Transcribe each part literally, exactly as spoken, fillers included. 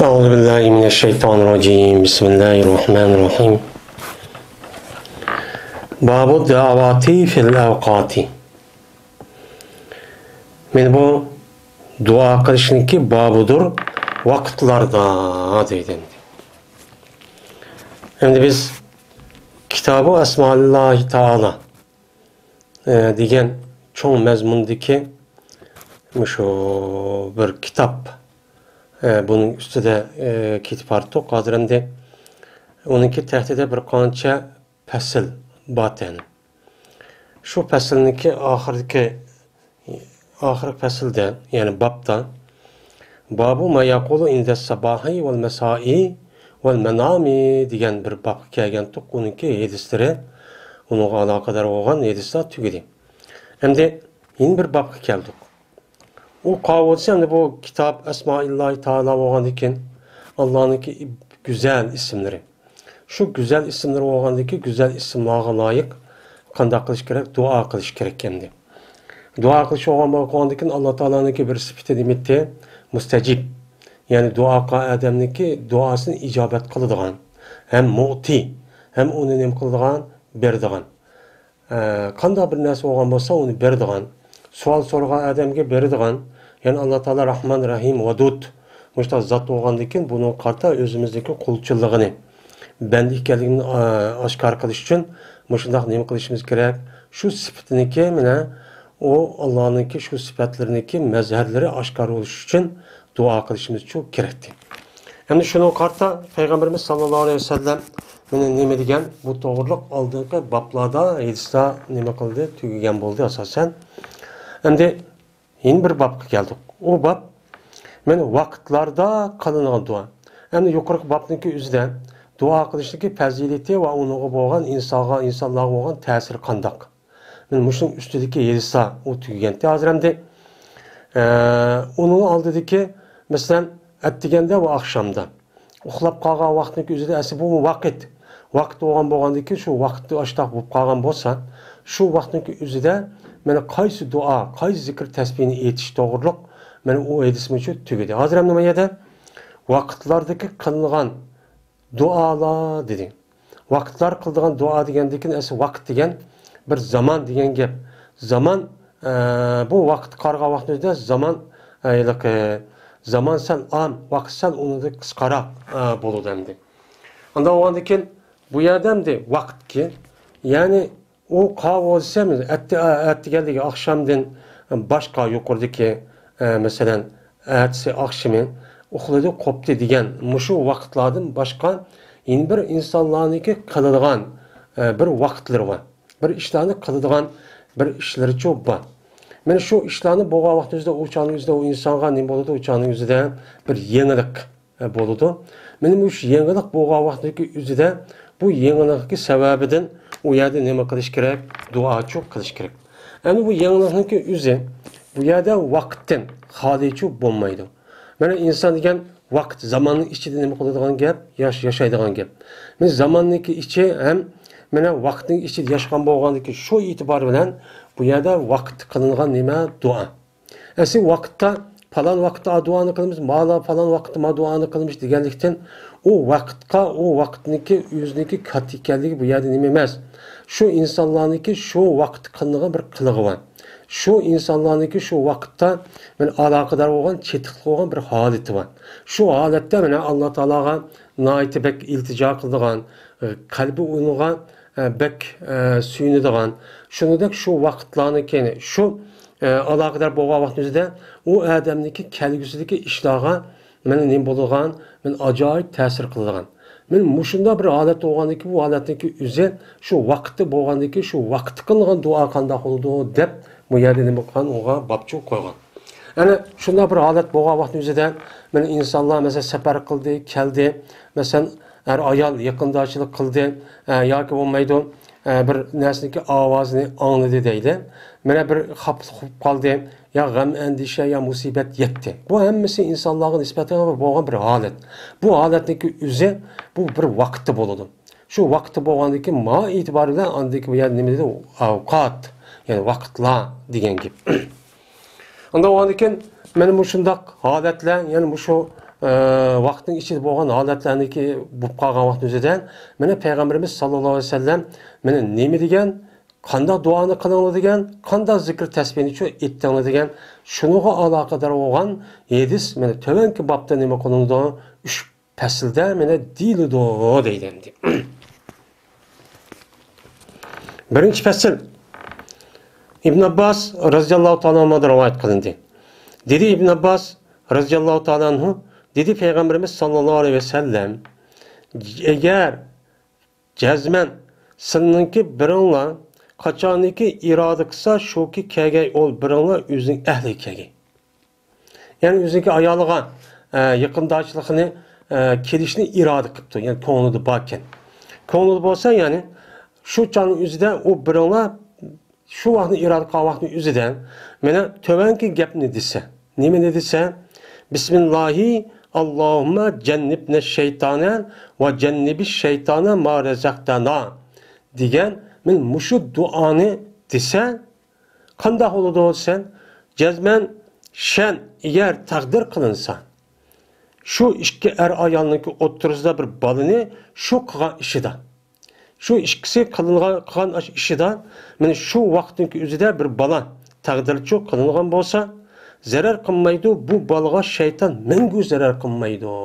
أعوذ بالله من الشيطان الرجيم. بسم الله الرحمن الرحيم. باب الدعوات في الأوقات. مانا بۇ دۇئا قىلىشنىڭكى بابىدۇر ۋاقىتلاردا دەيدۇ. ئەمدى بىز كىتابى ئەسمائىللاھى تائالا، ئە، دېگەن چوڭ مەزمۇندىكى مۇشۇ بىر كىتاب، ئە، بۇنىڭ ئۈستىدە، ئە، كېتىپ بارتۇق. ھازىر ئەمدى ئۇنىڭكى تەھتىدە بىر قانچە پەسىل بار تەن. شۇ پەسىلنىڭكى ئاخىرىدىكى، ئاخىرقى پەسىلدە، يەنى بابتا، بابۇ ما يەقۇلۇ ئىندەس ساباھى ۋەل مەسائى ۋەل مەنامى دېگەن بىر بابقا كەلگەنتۇق. ئۇنىڭكى ھەدىسلىرى، ئۇنىڭغا ئالاقىدار بولغان ھەدىسلەر تۈگىدى. ئەمدى يەنە بىر بابقا كەلدۇق. ئۇ قاۋۇلسا ئەمدى بۇ كىتاب ئەسمائىللاھى تائالا بولغاندىكىن، ئاللانىڭكى گۈزەل ئىسىملىرى. شۇ گۈزەل ئىسىملىرى بولغاندىكى گۈزەل ئىسىملارغا لايىق قانداق قىلىش كېرەك؟ دۇئا قىلىش كېرەك ئەمدى. دۇئا قىلىش بولغان بولغاندىكىن ئاللا تائالانىڭكى بىر سۈپىتى نېمىتى؟ مۇستەجىب. يەنى دۇئا قىلغان ئادەمنىڭكى دۇئاسىنى ئىجابەت قىلىدىغان. ھەم مۇئتى. ھەم ئۇنى نېمە قىلىدىغان؟ بېرىدىغان. ئە، قانداق بىر نەرسە بولغان بولسا، ئۇنى بېرىدىغان، سوئال سورىغان ئادەمگە بېرىدىغان، يەنى ئاللا تائالا راھمان، راھىم، ۋەدۇد، مۇشۇنداق زات بولغاندىكىن، بۇنىڭغا قارىتا ئۆزىمىزدىكى قۇلچىلىقىنى، بەندە ئىكەنلىكىنى، ئە، ئاشكارا قىلىش ئۈچۈن مۇشۇنداق نېمە قىلىشىمىز كېرەك؟ شۇ سۈپىتىنىكى، مانا، ئۇ ئاللانىڭكى شۇ سۈپەتلىرىنىڭكى مەزھەرلىرى ئاشكارا بولۇش ئۈچۈن دۇئا قىلىشىمىزچۇ كېرەكتى. ئەمدى شۇنىڭغا قارىتا پەيغەمبىرىمىز ساللاللاھۇ ئەلەيھى ۋەسەللەم مانا نېمە دېگەن؟ بۇ توغرىلىق ئالدىنقى بابلاردا ھەدىسلەر نېمە قىلدى؟ تۈگىگەن بولدى ئاساسەن. ئەمدى يەنە بىر بابقا كەلدۇق. ئۇ باب مانا ۋاقىتلاردا قىلىنغان دۇئا. ئەمدى يۇقىرىقى بابنىڭكى ئۆزىدە دۇئا قىلىشنىڭكى پەزىلىتى ۋە ئۇنىڭغا بولغان ئىنسانغا، ئىنسانلارغا بولغان تەسىرى قانداق؟ مانا مۇشۇنىڭ ئۈستىدىكى ھەدىسلەر ئۇ تۈگىگەنتى. ھازىر ئەمدى، ئە، ئۇنىڭ ئالدىدىكى، مەسىلەن، ئەتىگەندە ۋە ئاخشامدا. ئۇخلاپ قالغان ۋاقىتنىڭكى ئۆزىدە ئەسلى بۇ ۋاقىت. ۋاقىت بولغان بولغاندىكىن شۇ ۋاقىتتا ئاشتاق بولۇپ قالغان بولسا، شۇ ۋاقىتنىڭكى ئۆزىدە مانا قايسى دۇئا، قايسى زىكىر تەسبىھنى ئېيتىش توغرۇلۇق مانا ئۇ ھەدىسمۇ شۇ تۈگىدى. ھازىر ئەمدى ما يەردە ۋاقىتلاردىكى قىلىنغان دۇئالار دېدى. ۋاقىتلار قىلىدىغان دۇئا دېگەندىكىن ئەسلى ۋاقىت دېگەن بىر زامان دېگەن گەپ. زامان، ئە، بۇ ۋاقىتقا قارىغان ۋاقتىمىزدا زامان، ئە، ھېلىقى زامان سەل ئام، ۋاقىت سەل ئۇنىڭدىن قىسقىراق، ئە، بولىدۇ ئەمدى. ئانداق بولغاندىكىن بۇ يەردە ئەمدى ۋاقىتكى، يەنى ئۇ قاۋۇ دېسەم، ئەتتە-، ئەتىگەنلىكى ئاخشامدىن باشقا يۇقىرىدىكى، ئە، مەسىلەن، ئەتىسى ئاخشىمى ئۇخلىدى، قوپتى دېگەن مۇشۇ ۋاقىتلاردىن باشقا يەنە بىر ئىنسانلارنىڭكى قىلىدىغان، ئە، بىر ۋاقىتلىرى بار. بىر ئىشلارنى قىلىدىغان بىر ئىشلىرىچۇ بار. مانا شۇ ئىشلارنى بولغان ۋاقتىمىزدا ئۇ چاغنىڭ ئۆزىدە ئۇ ئىنسانغا نېمە بولىدۇ؟ ئۇ چاغنىڭ ئۆزىدە بىر يېڭىلىق. ئە، بولىدۇ. مانا مۇشۇ يېڭىلىق بولغان ۋاقىتتىكى ئۆزىدە بۇ يېڭىلىقنىڭكى سەۋەبىدىن ئۇ يەردە نېمە قىلىش كېرەك؟ دۇئاچۇ قىلىش كېرەك. ئەمدى بۇ يېڭىلىقنىڭكى ئۆزى بۇ يەردە ۋاقىتتىن خالىيچۇ بولمايدۇ. مانا ئىنسان دېگەن ۋاقىت، زاماننىڭ ئىچىدە نېمە قىلىدىغان گەپ؟ ياش-، ياشايدىغان گەپ. مانا زاماننىڭكى ئىچى ھەم مانا ۋاقىتنىڭ ئىچىدە ياشىغان بولغاندىكى شۇ ئېتىبار بىلەن بۇ يەردە ۋاقىتتا قىلىنغان نېمە؟ دۇئا. ئەسلى ۋاقىتتا، پالان ۋاقىتتا دۇئانى قىلىمىز، مالا پالان ۋاقىتتا ما دۇئانى قىلىمىز دېگەنلىكتىن، ئۇ ۋاقىتقا، ئۇ ۋاقىتنىڭكى ئۆزىنىڭكى كاتتا ئىكەنلىكى بۇ يەردە نېمە ئەمەس. شۇ ئىنسانلارنىڭكى شۇ ۋاقىتتا قىلىنغان بىر قىلىقى بار. شۇ ئىنسانلارنىڭكى شۇ ۋاقىتتا مانا ئالاقىدار بولغان، چېتىقلىق بولغان بىر ھالىتى بار. شۇ ھالەتتە مانا ئاللا تائالاغا ناھايىتى بەك ئىلتىجا قىلىدىغان، قەلبى ئۇنىڭغا، بەك، سۆيۈنىدىغان، شۇنىڭدەك شۇ ۋاقىتلارنىڭكى شۇ ئە، ئالاقىدار بولغان ۋاقتىمىزدا ئۇ ئادەمنىڭكى كەلگۈسىدىكى ئىشلارغا مانا نېمە بولىدىغان، مانا ئاجايىپ تەسىر قىلىدىغان. مانا مۇشۇنداق بىر ھالەت بولغاندىكىن، بۇ ھالەتنىڭكى ئۆزى شۇ ۋاقىتتا بولغاندىكىن، شۇ ۋاقىتتا قىلىنغان دۇئا قانداق بولىدۇ دەپ، بۇ يەردە نېمە قىلغان، ئۇنىڭغا بابچۇ قويغان. ئەنە شۇنداق بىر ھالەت بولغان ۋاقتىمىزدا، مانا ئىنسانلار، مەسىلەن، سەپەر قىلدى، كەلدى، مەسىلەن، ئەر-ئايال يېقىنداشلىق قىلدى، ئە، ياكى بولمايدۇ، ئە، بىر نەرسىنىڭكى ئاۋازىنى ئاڭلىدى دەيلى. مانا بىر خاپىلىق بولۇپ قالدى، يا غەم-ئەندىشە، يا مۇسىبەت يەتتى. بۇ ھەممىسى ئىنسانلارغا نىسبەتەن بولغان بىر ھالەت. بۇ ھالەتنىڭكى ئۆزى بۇ بىر ۋاقىتتا بولىدۇ. شۇ ۋاقىتتا بولغاندىكىن ما ئېتىبارى بىلەن ئاندىكى بۇ يەردە نېمە دېدى؟ ئەۋقات، يەنى ۋاقىتلار دېگەن گەپ. ئۇنداق بولغاندىكىن، مانا مۇشۇنداق ھالەتلەر، يەنى مۇشۇ، ئە، ۋاقىتنىڭ ئىچىدە بولغان ھالەتلەرنىڭكى بولۇپ قالغان ۋاقىتنىڭ ئۆزىدە، مانا پەيغەمبىرىمىز ساللاللاھۇ ئەلەيھى ۋەسەللەم مانا نېمە دېگەن، قانداق دۇئانى قىلىڭلار دېگەن، قانداق زىكىر تەسبىھنى شۇ ئېيتىڭلار دېگەن، شۇنىڭغا ئالاقىدار بولغان ھەدىس مانا تۆۋەنكى بابتا نېمە قىلىنىدۇ؟ ئۈچ پەسىلدە مانا دېيىلىدۇ دەيدۇ ئەمدى. بىرىنچى پەسىل ئىبن ئابباس رەزىياللاھۇ تائالا ئەنھۇدىن رىۋايەت قىلىندى. دېدى ئىبن ئابباس رەزىياللاھۇ تائالا ئەنھۇ، دېدى پەيغەمبىرىمىز ساللاللاھۇ ئەلەيھى ۋەسەللەم، ئەگەر جەزمەن سىلىنىڭكى بىرىڭلار قاچانكى ئىرادە قىلسا شۇكى كەلگەي ئول بىرىڭلار ئۆزىنىڭ ئەھلىگە كەلگەي. يەنى ئۆزىنىڭكى ئايالىغا، ئە، يېقىنداشلىقىنى، ئە، كېلىشنى ئىرادە قىپتۇ. يەنى كۆڭلىدە باركەن. كۆڭلىدە بولسا، يەنى شۇ چاغنىڭ ئۆزىدە ئۇ بىرىڭلار شۇ ۋاقىتنى ئىرادە قىلغان ۋاقىتنىڭ ئۆزىدە مانا تۆۋەنكى گەپنى دېسە. نېمىنى دېسە؟ بىسمىللاھى ئاللاھۇممە جەننىبنە شەيتانە ۋە جەننىبىش شەيتانە ما رەزەقتەنا دېگەن مانا مۇشۇ دۇئانى دېسە، قانداق بولىدۇ دېسەم، جەزمەن شەن، ئەگەر تەقدىر قىلىنسا، شۇ ئىككى ئەر ئايالنىڭكى ئوتتۇرىسىدا بىر بالىنى شۇ قىلغان ئىشىدا، شۇ ئىككىسى قىلىنغان، قىلغان ئىشىدا، مانا شۇ ۋاقىتنىڭكى ئۆزىدە بىر بالا تەقدىرچۇ قىلىنغان بولسا، زەرەر قىلمايدۇ، بۇ بالىغا شەيتان مەڭگۈ زەرەر قىلمايدۇ.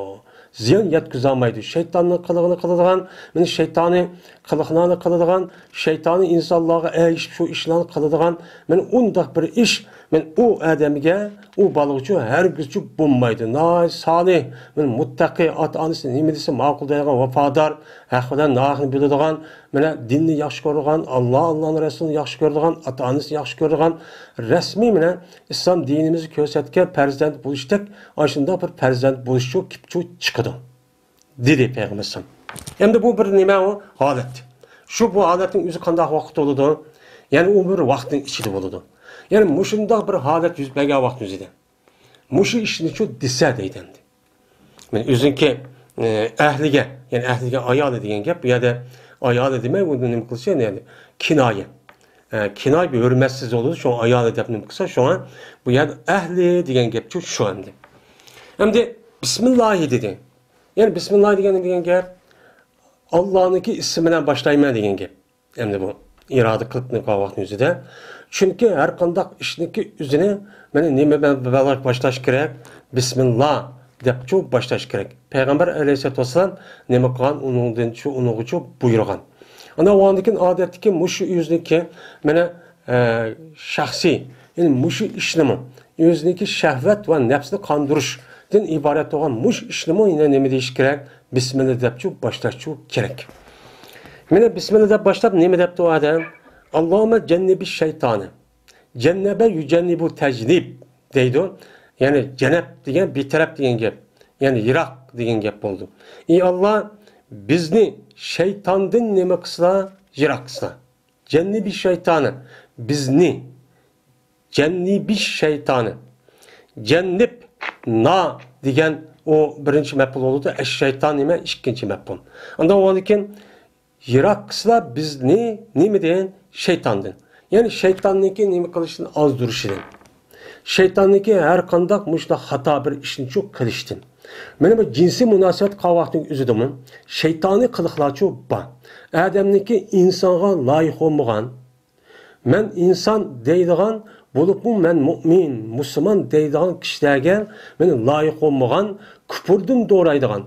زىيان يەتكۈزەلمەيدۇ. شەيتاننىڭ قىلىقىنى قىلىدىغان، مانا شەيتانىي قىلىقلارنى قىلىدىغان، شەيتانىي ئىنسانلارغا ئەگىشىپ شۇ ئىشلارنى قىلىدىغان، مانا ئۇنداق بىر ئىش، مانا ئۇ ئادەمگە، ئۇ بالىغىچۇ ھەرگىزچۇ بولمايدۇ. ناھايىتى سالىھ، مانا مۇتتەقىي، ئاتا-ئانىسى نېمە دېسە ماقۇل دەيدىغان ۋاپادار، ھەق بىلەن ناھەقنى بىلىدىغان، مانا دىننى ياخشى كۆرىدىغان، ئاللا، ئاللانىڭ رەسۇلىنى ياخشى كۆرىدىغان، ئاتا-ئانىسىنى ياخشى كۆرىدىغان، رەسمىي مانا ئىسلام دىنىمىزدا كۆرسەتكەن پەرزەنت بولۇشتەك، ئاشۇنداق بىر پەرزەنت بولۇشچۇ كېلىپچۇ چىقىدۇ. دېدى پەيغەمبەر ئەلەيھىسسالام. ئەمدى بۇ بىر نېمە ئۇ؟ ھالەت. شۇ بۇ ھالەتنىڭ ئۆزى قانداق ۋاقىت بولىدۇ؟ يەنى ئۇ بىر ۋاقىتنىڭ ئىچىدە بولىدۇ. يەنى مۇشۇنداق بىر ھالەت يۈز بەرگەن ۋاقىتنىڭ ئۆزىدە. مۇشۇ ئىشنىچۇ دېسە دەيدۇ ئەمدى. مەن ئۆزىنىڭكى، ئە، ئەھلىگە، يەنى ئەھلىگە ئايالى دېگەن گەپ، بۇ يەردە ئايالى دېمەي، ئۇنى نېمە قىلسا، يەنى كىنايە. ئە، كىنايە بىر ھۆرمەتسىز بولىدۇ، شۇڭا ئايالى دەپ نېمە قىلسا، شۇڭا بۇ يەردە ئەھلى دېگەن گەپچۇ شۇ ئەمدى. ئەمدى بىسمىللاھى دېدى. يەنى بىسمىللا دېگەن نېمە دېگەن گەپ؟ ئاللانىڭكى ئىسمى بىلەن باشلايمەن دېگەن گەپ. ئەمدى بۇ ئىرادە قىلىپ نېمە قىلغان ۋاقىتنىڭ ئۆزىدە. چۈنكى ھەر قانداق ئىشنىڭكى ئۆزىنى مانا نېمە بىلەن باشلاش كېرەك؟ بىسمىللا دەپچۇ باشلاش كېرەك. پەيغەمبەر ئەلەيھىسسالاتۇ ۋەسسالام نېمە قىلغان؟ ئۇنىڭدىنچۇ، ئۇنىڭغىچۇ بۇيرۇغان. ئاندىن ئۇنىڭدىن كېيىن ئادەتتىكى مۇشۇ ئۆزىنىڭكى مانا ئە، شەخسىي، يەنى مۇشۇ ئىشنىمۇ ئۆزىنىڭكى شەھۋەت ۋە نەپسىنى قاندۇرۇشتىن ئىبارەت بولغان مۇشۇ ئىشنىمۇ يەنە نېمە دېيىش كېرەك؟ بىسمىللا دەپچۇ باشلاشچۇ كېرەك. مانا بىسمىللا دەپ باشلاپ نېمە دەپتۇ ئادەم؟ ئاللاھۇممە جەننىبىش شەيتانى. جەننەبە يۇجەننىبۇ تەجنىب دەيدۇ. يەنى جەنەب دېگەن بىتەرەپ دېگەن گەپ. يەنى يىراق دېگەن گەپ بولىدۇ. ئى ئاللا، بىزنى شەيتاندىن نېمە قىلسىلا، يىراق قىلسىلا. جەننىبىش شەيتانى، بىزنى. جەننىبىش شەيتانى. جەننىب نا دېگەن ئۇ بىرىنچى مەپئۇل بولىدۇ، ئەش شەيتان نېمە؟ ئىككىنچى مەپئۇل. ئاندىن ئۇنىڭدىن كېيىن يىراق قىلسىلا بىزنى نېمىدىن؟ شەيتاندىن. يەنى شەيتاننىڭكى نېمە قىلىشتىن؟ ئازدۇرۇشىدىن. شەيتاننىڭكى ھەر قانداق مۇشۇنداق خاتا بىر ئىشنىچۇ قىلىشتىن. مانا بۇ جىنسىي مۇناسىۋەت قىلغان ۋاقىتنىڭ ئۆزىدىمۇ شەيتانىي قىلىقلارچۇ بار. ئادەمنىڭكى ئىنسانغا لايىق بولمىغان، مەن ئىنسان دەيدىغان، بولۇپمۇ مەن مۇئمىن، مۇسۇلمان دەيدىغان كىشىلەرگە مانا لايىق بولمىغان، كۇپۇردىن دورايدىغان،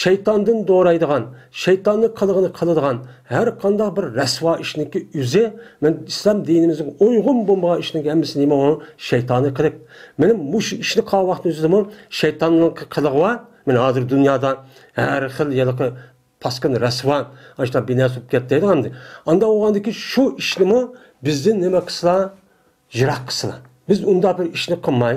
شەيتاندىن دورايدىغان، شەيتاننىڭ قىلىقىنى قىلىدىغان ھەر قانداق بىر رەسۋا ئىشنىڭكى ئۆزى، مەن ئىسلام دىنىمىزغا ئۇيغۇن بولمىغان ئىشنىڭكى ھەممىسى نېمە ئۇ؟ شەيتانىي قىلىق. مانا مۇشۇ ئىشنى قىلغان ۋاقىتنىڭ ئۆزىدىمۇ شەيتاننىڭ قىلىقى بار. مانا ھازىر دۇنيادا ھەر خىل ھېلىقى پاسكىنا رەسۋا، ئاشۇنداق بىناسىپ كەتتى دەيدۇ ئەمدى. ئانداق بولغاندىكىن شۇ ئىشنىمۇ بىزدىن نېمە قىلسىلا، يىراق قىلسىلا. بىز ئۇنداق بىر ئىشنى قىلماي،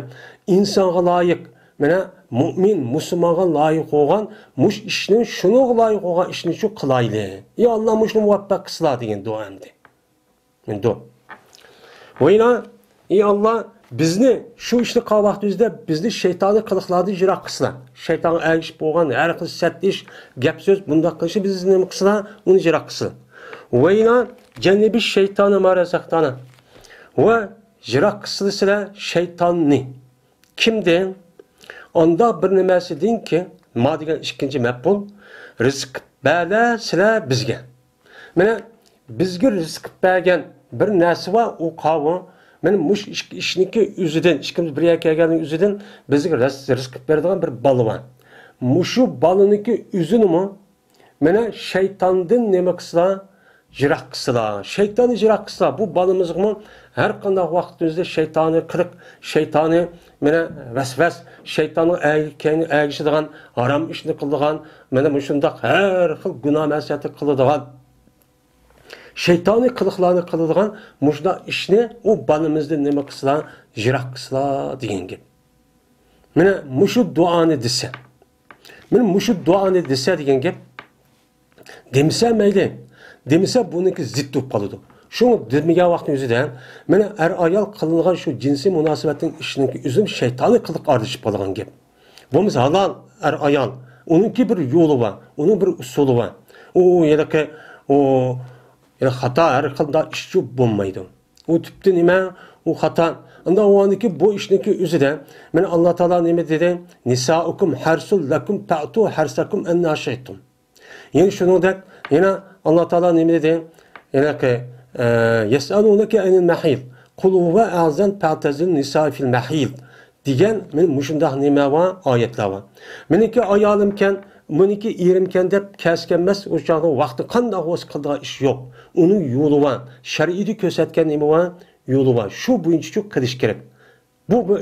ئىنسانغا لايىق، مانا مۇئمىن، مۇسۇلمانغا لايىق بولغان مۇشۇ ئىشنى، شۇنىڭغا لايىق بولغان ئىشنى شۇ قىلايلى. يا ئاللا، مۇشۇنى مۇۋەپپەق قىلسىلا دېگەن دۇئا ئەمدى. مەن دۇ. ۋەيلا، ئى ئاللا، بىزنى شۇ ئىشنى قىلغان ۋاقتىمىزدا بىزنى شەيتانىي قىلىقلاردىن يىراق قىلسىلا. شەيتانغا ئەگىشىپ بولغان ھەر خىل سەت ئىش، گەپ سۆز، بۇنداق قىلىشى بىزنى نېمە قىلسىلا، ئۇنى يىراق قىلسىلا. ۋەيلا، جەننىبىش شەيتانى ما رەزەقتانا. ۋە يىراق قىلسىلا سىلەر شەيتاننى. كىمدىن؟ ئاندا بىر نېمەسىدىنكى، ما دېگەن ئىككىنچى مەپئۇل، رىزىق بەلە سىلە بىزگە. مانا، بىزگە رىزىق بەرگەن بىر نەرسە بار، ئۇ قاۋۇ. مانا مۇشۇ ئىككى ئىشنىڭكى ئۆزىدىن، ئىككىمىز بىر يەرگە كەلگەننىڭ ئۆزىدىن بىزگە رىز-، رىزىق بېرىدىغان بىر بالا بار. مۇشۇ بالىنىڭكى ئۆزىنىمۇ مانا شەيتاندىن نېمە قىلسىلا، يىراق قىلسىلا، شەيتاننى يىراق قىلسىلا، بۇ بالىمىزغىمۇ ھەر قانداق ۋاقىتىمىزدا شەيتانىي قىلىق، شەيتانىي مانا ۋەسۋەس، شەيتاننىڭ ئەگىشىدىغان، ھارام ئىشنى قىلىدىغان، مانا مۇشۇنداق ھەر خىل گۇناھ مەسىيەتنى قىلىدىغان، شەيتانىي قىلىقلارنى قىلىدىغان مۇشۇنداق ئىشنى ئۇ بالىمىزدىن نېمە قىلسىلا، يىراق قىلسىلا دېگەن گەپ. مانا مۇشۇ دۇئانى دېسە، مانا مۇشۇ دۇئانى دېسە دېگەن گەپ، دېمىسە مەيلى، دېمىسە بۇنىڭكى زىت بولۇپ قالىدۇ. شۇڭا دېمىگەن ۋاقىتنىڭ ئۆزىدە، مانا ئەر-ئايال قىلىنغان شۇ جىنسىي مۇناسىۋەتنىڭ ئىشىنىڭكى ئۆزىمۇ شەيتانىي قىلىق ئارىلىشىپ قالغان گەپ. بولمىسا ھالال ئەر-ئايال، ئۇنىڭكى بىر يولى بار، ئۇنىڭ بىر ئۇسۇلى بار. ئۇ ھېلىقى، ئۇ ھېلىقى خاتا ھەر قانداق ئىشچۇ بولمايدۇ. ئۇ تۈپتە نېمە؟ ئۇ خاتا. ئەمدى ئۇ ئاندىكى بۇ ئىشنىڭكى ئۆزىدە، مانا ئاللا تائالا نېمە دېدى؟ نىسائۇكۇم ھەرسۇل لەكۇم پەئتۇ ھەرسەكۇم ئەننا شىئتۇم. يەنى شۇنىڭدەك، يەنە ئاللا تائالا نېمە دېدى؟ يەنە، ئە، يەسئەلۇنەكە ئەنىل مەھىض. قۇل ھۇۋە ئەزەن پەئتەزىلۇن نىسا فىل مەھىض. دېگەن، مانا مۇشۇنداق نېمە بار؟ ئايەتلەر بار. مېنىڭكى ئايالىمكەن، مېنىڭكى ئېرىمكەن دەپ كەسكەنمەس، ئۇ چاغدا ۋاقتى قانداق بولسا قىلىدىغان ئىش يوق. ئۇنىڭ يولى بار. شەرئىيدە كۆرسەتكەن نېمە بار؟ يولى بار. شۇ بويىچە قىلىش كېرەك. بۇ، بۇ،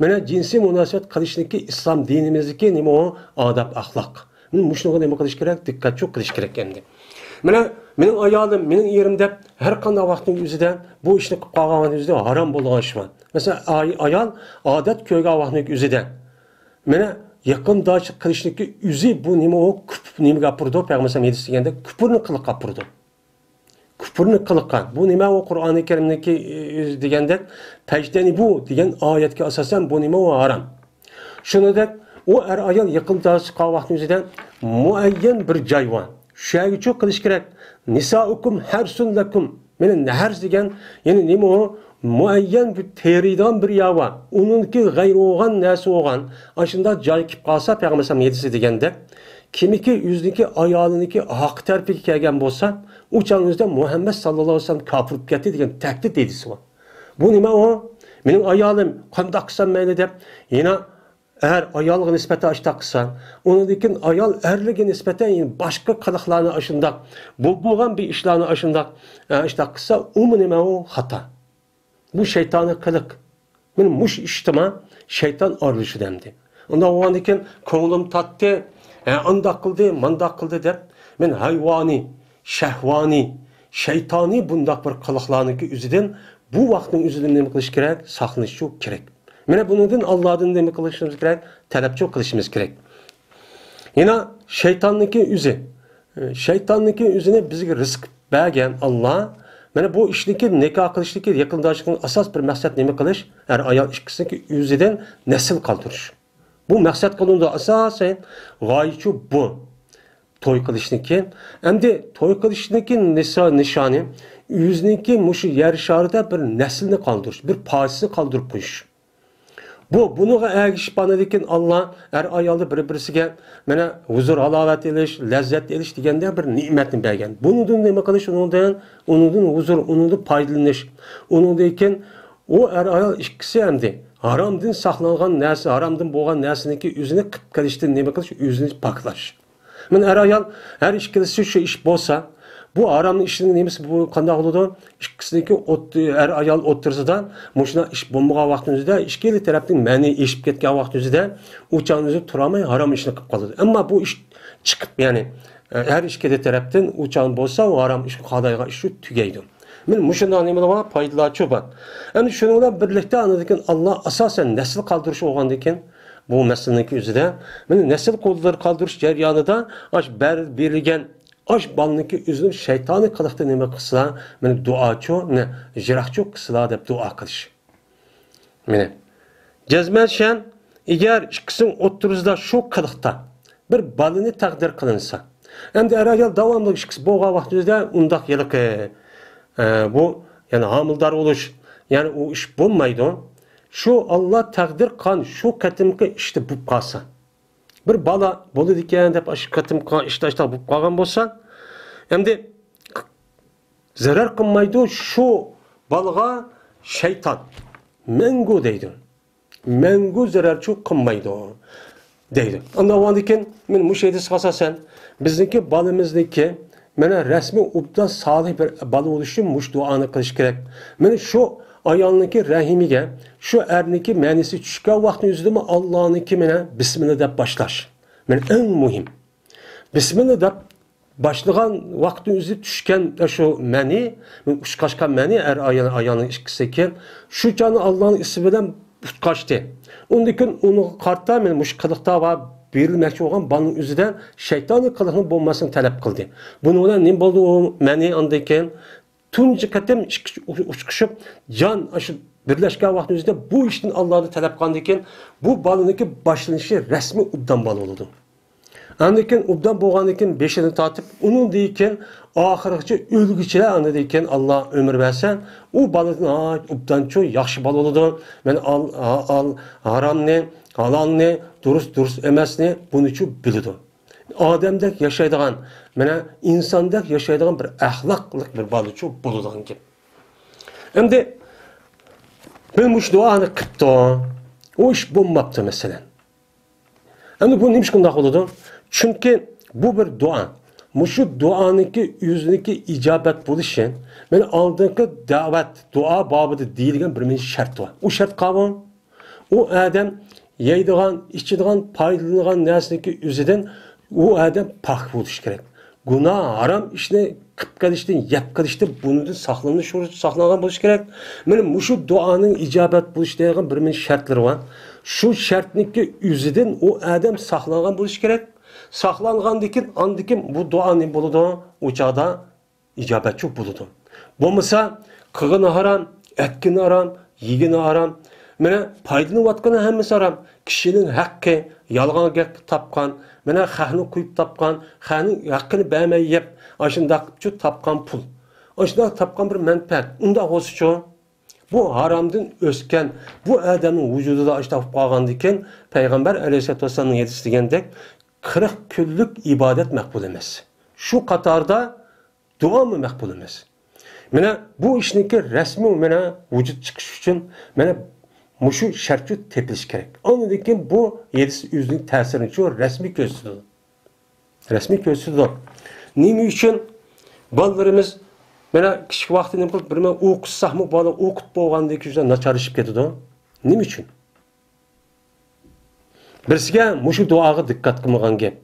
مانا جىنسىي مۇناسىۋەت قىلىشنىڭكى ئىسلام دىنىمىزدىكى نېمە ئۇ؟ ئادەپ، ئەخلاق. مانا مۇشۇنىڭغا نېمە قىلىش كېرەك؟ دىققەتچۇ قىلىش كېرەك ئەمدى. مانا مېنىڭ ئايالىم، مېنىڭ ئېرىم دەپ ھەر قانداق ۋاقىتنىڭ ئۆزىدە بۇ ئىشنى قىلىپ قالغان ۋاقىتنىڭ ئۆزىدە ھارام بولىدىغان ئىش بار. مەسىلەن، ئاي-، ئايال ئادەت كۆرگەن ۋاقىتنىڭ ئۆزىدە مانا يېقىنداشلىق قىلىشنىڭكى ئۆزى بۇ نېمە ئۇ؟ كۇپ-، نېمىگە ئاپىرىدۇ؟ پەيغەمبەر ئەلەيھىسسالام ھەدىس دېگەندەك كۇپۇرنى قىلىققا ئاپىرىدۇ. كۇپۇرنى قىلىققا. بۇ نېمە ئۇ؟ قۇرئانى كەرىمدىكى، ئى، دېگەندەك، پەجتەنىبۇ دېگەن ئايەتكە ئاساسەن بۇ نېمە ئۇ؟ ھارام. شۇنىڭدەك ئۇ ئەر-ئايال يېقىنداشلىق قىلغان ۋاقتىنىڭ ئۆزىدە مۇئەييەن بىر جاي بار. شۇ يەرگىچۇ قىلىش كېرەك. نىسائۇكۇم ھەرسۇن لەكۇم. مانا ھەرس دېگەن، يەنى نېمە ئۇ؟ مۇئەييەن بىر تېرىيدىغان بىر يەر بار. ئۇنىڭكى غەيرى بولغان نەرسە بولغان ئاشۇنداق جاي كېلىپ قالسا، پەيغەمبەر ئەلەيھىسسالام ھەدىسى دېگەندەك، كىمكى ئۆزىنىڭكى ئايالىنىڭكى ھەققى تەرىپىگە كەلگەن بولسا، ئۇ چاغنىڭ ئۆزىدە مۇھەممەد ساللاللاھۇ ئەلەيھى ۋەسەللەم كاپىر بولۇپ كەتتى دېگەن تەھدىت ھەدىسى بار. بۇ نېمە ئۇ؟ مېنىڭ ئايالىم قانداق قىلسام مەيلى دەپ، يەنە ئەر ئايالغا نىسبەتەن ئاشتاق قىلسا، ئۇنىڭدىن كېيىن ئايال ئەرلىككە نىسبەتەن يەنە باشقا قىلىقلارنى ئاشۇنداق، بولمىغان بىر ئىشلارنى ئاشۇنداق، ئە، ئاشتاق قىلسا، ئۇمۇ نېمە ئۇ؟ خاتا. بۇ شەيتانىي قىلىق. مانا مۇشۇ ئىشتىما شەيتان ئارىلىشىدۇ ئەمدى. ئۇنداق بولغاندىن كېيىن كۆڭلۈم تارتتى، ھە، ئانداق قىلدى، مانداق قىلدى دەپ، مەن ھايۋانىي، شەھۋانىي، شەيتانىي بۇنداق بىر قىلىقلارنىڭكى ئۆزىدىن بۇ ۋاقىتنىڭ ئۆزىدىن نېمە قىلىش كېرەك؟ ساقلىنىشچۇ كېرەك. مانا بۇنىڭدىن ئاللادىن نېمە قىلىشىمىز كېرەك؟ تەلەپچۇ قىلىشىمىز كېرەك. يەنە شەيتاننىڭكى ئۆزى. شەيتاننىڭكى ئۆزىنى بىزگە رىزىق بەرگەن ئاللا. مانا بۇ ئىشنىڭكى نىكاھ قىلىشنىڭكى يېقىنداشلىقنىڭ ئاساس بىر مەقسەت نېمە قىلىش؟ ئەر-ئايال ئىككىسىنىڭكى ئۆزىدىن نەسىل قالدۇرۇش. بۇ مەقسەت قىلىنىدۇ ئاساسەن غايىچۇ بۇ. توي قىلىشنىڭكى. ئەمدى توي قىلىشنىڭكى نىسا-، نىشانى ئۆزىنىڭكى مۇشۇ يەر شارىدا بىر نەسىلنى قالدۇرۇش، بىر پارچىسىنى قالدۇرۇپ قويۇش. بۇ، بۇنىڭغا ئەگىشىپ بارغاندىن كېيىن ئاللا ئەر-ئايالدا بىر-بىرسىگە مانا ھۇزۇر-ھالاۋەت ئېلىش، لەززەت ئېلىش دېگەندەك بىر نېمەتنى بەرگەن. بۇنىڭدىن نېمە قىلىش؟ ئۇنىڭدىن، ئۇنىڭدىن ھۇزۇر، ئۇنىڭدىن پايدىلىنىش. ئۇنىڭدىن كېيىن ئۇ ئەر-ئايال ئىككىسى ئەمدى ھارامدىن ساقلانغان نەرسە، ھارامدىن بولغان نەرسىنىڭكى ئۆزىنى قىپ قىلىشتىن نېمە قىلىش؟ ئۆزىنى پاكلاش. مانا ئەر-ئايال ھەر ئىككىلىسى شۇ ئىش بولسا، بۇ ھارامنىڭ ئىشىنىڭ نېمىسى بۇ قانداق بولىدۇ؟ ئىككىسىنىڭكى ئوت-، ئەر-ئايال ئوتتۇرىسىدا مۇشۇنداق ئىش بولمىغان ۋاقىتنىڭ ئۆزىدە، ئىككىلا تەرەپنىڭ مەنى ئېشىپ كەتكەن ۋاقىتنىڭ ئۆزىدە ئۇ چاغنىڭ ئۆزىدە تۇرالماي ھارام ئىشنى قىلىپ قالىدۇ. ئەمما بۇ ئىش چىقىپ، يەنى، ھەر ئىككىلا تەرەپتىن ئۇ چاغ بولسا، ئۇ ھارام ئىش، خاتايغان ئىش شۇ تۈگەيدۇ. مانا مۇشۇنداق نېمىلەر بار، پايدىلارچۇ بار. ئەمدى شۇنىڭ بىلەن بىرلىكتە ئاندىن كېيىن ئاللا ئاساسەن نەسىل قالدۇرۇش بولغاندىن كېيىن، بۇ مەسىلىنىڭكى ئۆزىدە، مانا نەسىل قالدۇر-، قالدۇرۇش جەريانىدا ئاش بەر-، بېرىلگەن ئاش بالىنىڭكى ئۆزىنىڭ شەيتانىي قىلىقتا نېمە قىلسىلا، مانا دۇئاچۇ، نە، يىراقچۇ قىلسىلا دەپ دۇئا قىلىش. مانا، جەزمەن شەن، ئەگەر ئىككىسىنىڭ ئوتتۇرىسىدا شۇ قىلىقتا بىر بالىنى تەقدىر قىلىنسا، ئەمدى ئەر-ئايال داۋاملىق ئىككىسى بولغان ۋاقتىمىزدا ئۇنداق ھېلىقى، ئە، بۇ، يەنى ھامىلىدار بولۇش، يەنى ئۇ ئىش بولمايدۇ. شۇ ئاللا تەقدىر قىلغان شۇ قېتىمقى ئىشتا بولۇپ قالسا، بىر بالا بولىدىكەن دەپ، ئاشۇ قېتىمقى ئىشتا ئىشتا بولۇپ قالغان بولسا، ئەمدى زەرەر قىلمايدۇ شۇ بالىغا شەيتان. مەڭگۈ دەيدۇ. مەڭگۈ زەرەرچۇ قىلمايدۇ دەيدۇ. ئاندىن بولغاندىن كېيىن، مانا مۇشۇ ھەدىسكە ئاساسەن، بىزنىڭكى بالىمىزنىڭكى مانا رەسمىي ئوبدان سالىھ بىر بالا بولۇش ئۈچۈن مۇشۇ دۇئانى قىلىش كېرەك. مانا شۇ ئايالنىڭكى رەھىمىگە، شۇ ئەرنىڭكى مەنىسى چۈشكەن ۋاقىتنىڭ ئۆزىدىمۇ ئاللانىڭكى مانا بىسمىللا دەپ باشلاش. مانا ئەڭ مۇھىم. بىسمىللا دەپ باشلىغان ۋاقىتنىڭ ئۆزى چۈشكەن شۇ مەنى، ئۇچقاشقان مەنى ئەر ئايال، ئايالنىڭ ئىككىسى كېيىن شۇ چاغنى ئاللانىڭ ئىسمى بىلەن ئۇتقاشتى. ئۇندىن كېيىن ئۇنىڭغا قارىتا مانا مۇشۇ قىلىقتا ۋە بېرىلمەكچى بولغان بالىنىڭ ئۆزىدە شەيتانىي قىلىقنىڭ بولماسلىقىنى تەلەپ قىلدى. بۇنىڭ بىلەن نېمە بولدى ئۇ مەنى ئاندىن كېيىن؟ تۇنجى قېتىم ئىككى ئۇچقۇشۇپ، جان ئاشۇ بىرلەشكەن ۋاقىتنىڭ ئۆزىدە بۇ ئىشتىن ئاللادىن تەلەپ قىلغاندىن كېيىن، بۇ بالىنىڭكى باشلىنىشى رەسمىي ئوبدان بالا بولىدۇ. ئاندىن كېيىن ئوبدان بولغاندىن كېيىن بېشىدىن تارتىپ، ئۇنىڭدىن كېيىن ئاخىرغىچە ئۆلگۈچىلەر، ئاندىن كېيىن ئاللا ئۆمۈر بەرسە، ئۇ بالا ناھايىتى ئوبدانچۇ ياخشى بالا بولىدۇ. مانا ئال، ئال، ھارامنى، ھالالنى، دۇرۇس، دۇرۇس ئەمەسنى بۇنىچۇ بىلىدۇ. ئادەمدەك ياشايدىغان، مانا ئىنساندەك ياشايدىغان بىر ئەخلاقلىق بىر بالىچۇ بولىدىغان گەپ. ئەمدى بىر مۇشۇ دۇئانى قىپتۇ. ئۇ ئىش بولماپتۇ مەسىلەن. ئەمدى بۇ نېمە ئۈچۈن بۇنداق بولىدۇ؟ چۈنكى بۇ بىر دۇئا. مۇشۇ دۇئانىڭكى ئۆزىنىڭكى ئىجابەت بولۇشى، مانا ئالدىنقى دەۋەت، دۇئا بابىدا دېيىلگەن بىر مۇنچە شەرت بار. ئۇ شەرت قاۋۇ؟ ئۇ ئادەم يەيدىغان، ئىچىدىغان، پايدىلىنىدىغان نەرسىنىڭكى ئۆزىدىن ئۇ ئادەم پاك بولۇشى كېرەك. گۇناھ، ھارام ئىشنى قىلىپ قېلىشتىن، يەپ قېلىشتىن، بۇنىڭدىن ساقلىنىش، ساقلانغان بولۇشى كېرەك. مانا مۇشۇ دۇئانىڭ ئىجابەت بولۇشى دەيدىغان بىر مۇنچە شەرتلىرى بار. شۇ شەرتنىڭكى ئۆزىدىن ئۇ ئادەم ساقلانغان بولۇشى كېرەك. ساقلانغاندىن كېيىن، ئاندىن كېيىن بۇ دۇئا نېمە بولىدۇ؟ ئۇ چاغدا ئىجابەتچۇ بولىدۇ. بولمىسا، قىلغىنى ھارام، ئەتكىنى ھارام، يېگىنى ھارام. مانا پايدىلىنىۋاتقىنى ھەممىسى ھارام. كىشىنىڭ ھەققى، يالغان گەپ تاپقان، مانا خەقنى قويۇپ تاپقان، خەقنىڭ ھەققىنى بەرمەي يەپ، ئاشۇنداقچۇ تاپقان پۇل. ئاشۇنداق تاپقان بىر مەنپەئەت. ئۇنداق بولسىچۇ؟ بۇ ھارامدىن ئۆسكەن، بۇ ئادەمنىڭ ۋۇجۇدىدا ئاشۇنداق بولۇپ قالغاندىكىن، پەيغەمبەر ئەلەيھىسسالاتۇ ۋەسسالامنىڭ ھەدىسى دېگەندەك، قىرىق كۈنلۈك ئىبادەت مەقبۇل ئەمەس. شۇ قاتاردا دۇئامۇ مەقبۇل ئەمەس. مانا بۇ ئىشنىڭكى رەسمىي مانا ۋۇجۇد چىقىش ئۈچۈن مانا مۇشۇ شەرتچۇ تېپىلىشى كېرەك. ئاندىن كېيىن بۇ ھەدىس ئۆزىنىڭ تەسىرىنىچۇ رەسمىي كۆرسىتىدۇ. رەسمىي كۆرسىتىدۇ. نېمە ئۈچۈن بالىلىرىمىز مانا كىچىك ۋاقتىدا نېمە قىلىپ، بىر ئوقۇتساقمۇ بالا ئوقۇپ بولغاندىن كېيىن ناچارلىشىپ كېتىدۇ؟ نېمە ئۈچۈن؟ بىرسىگە مۇشۇ دۇئاغا دىققەت قىلمىغان گەپ.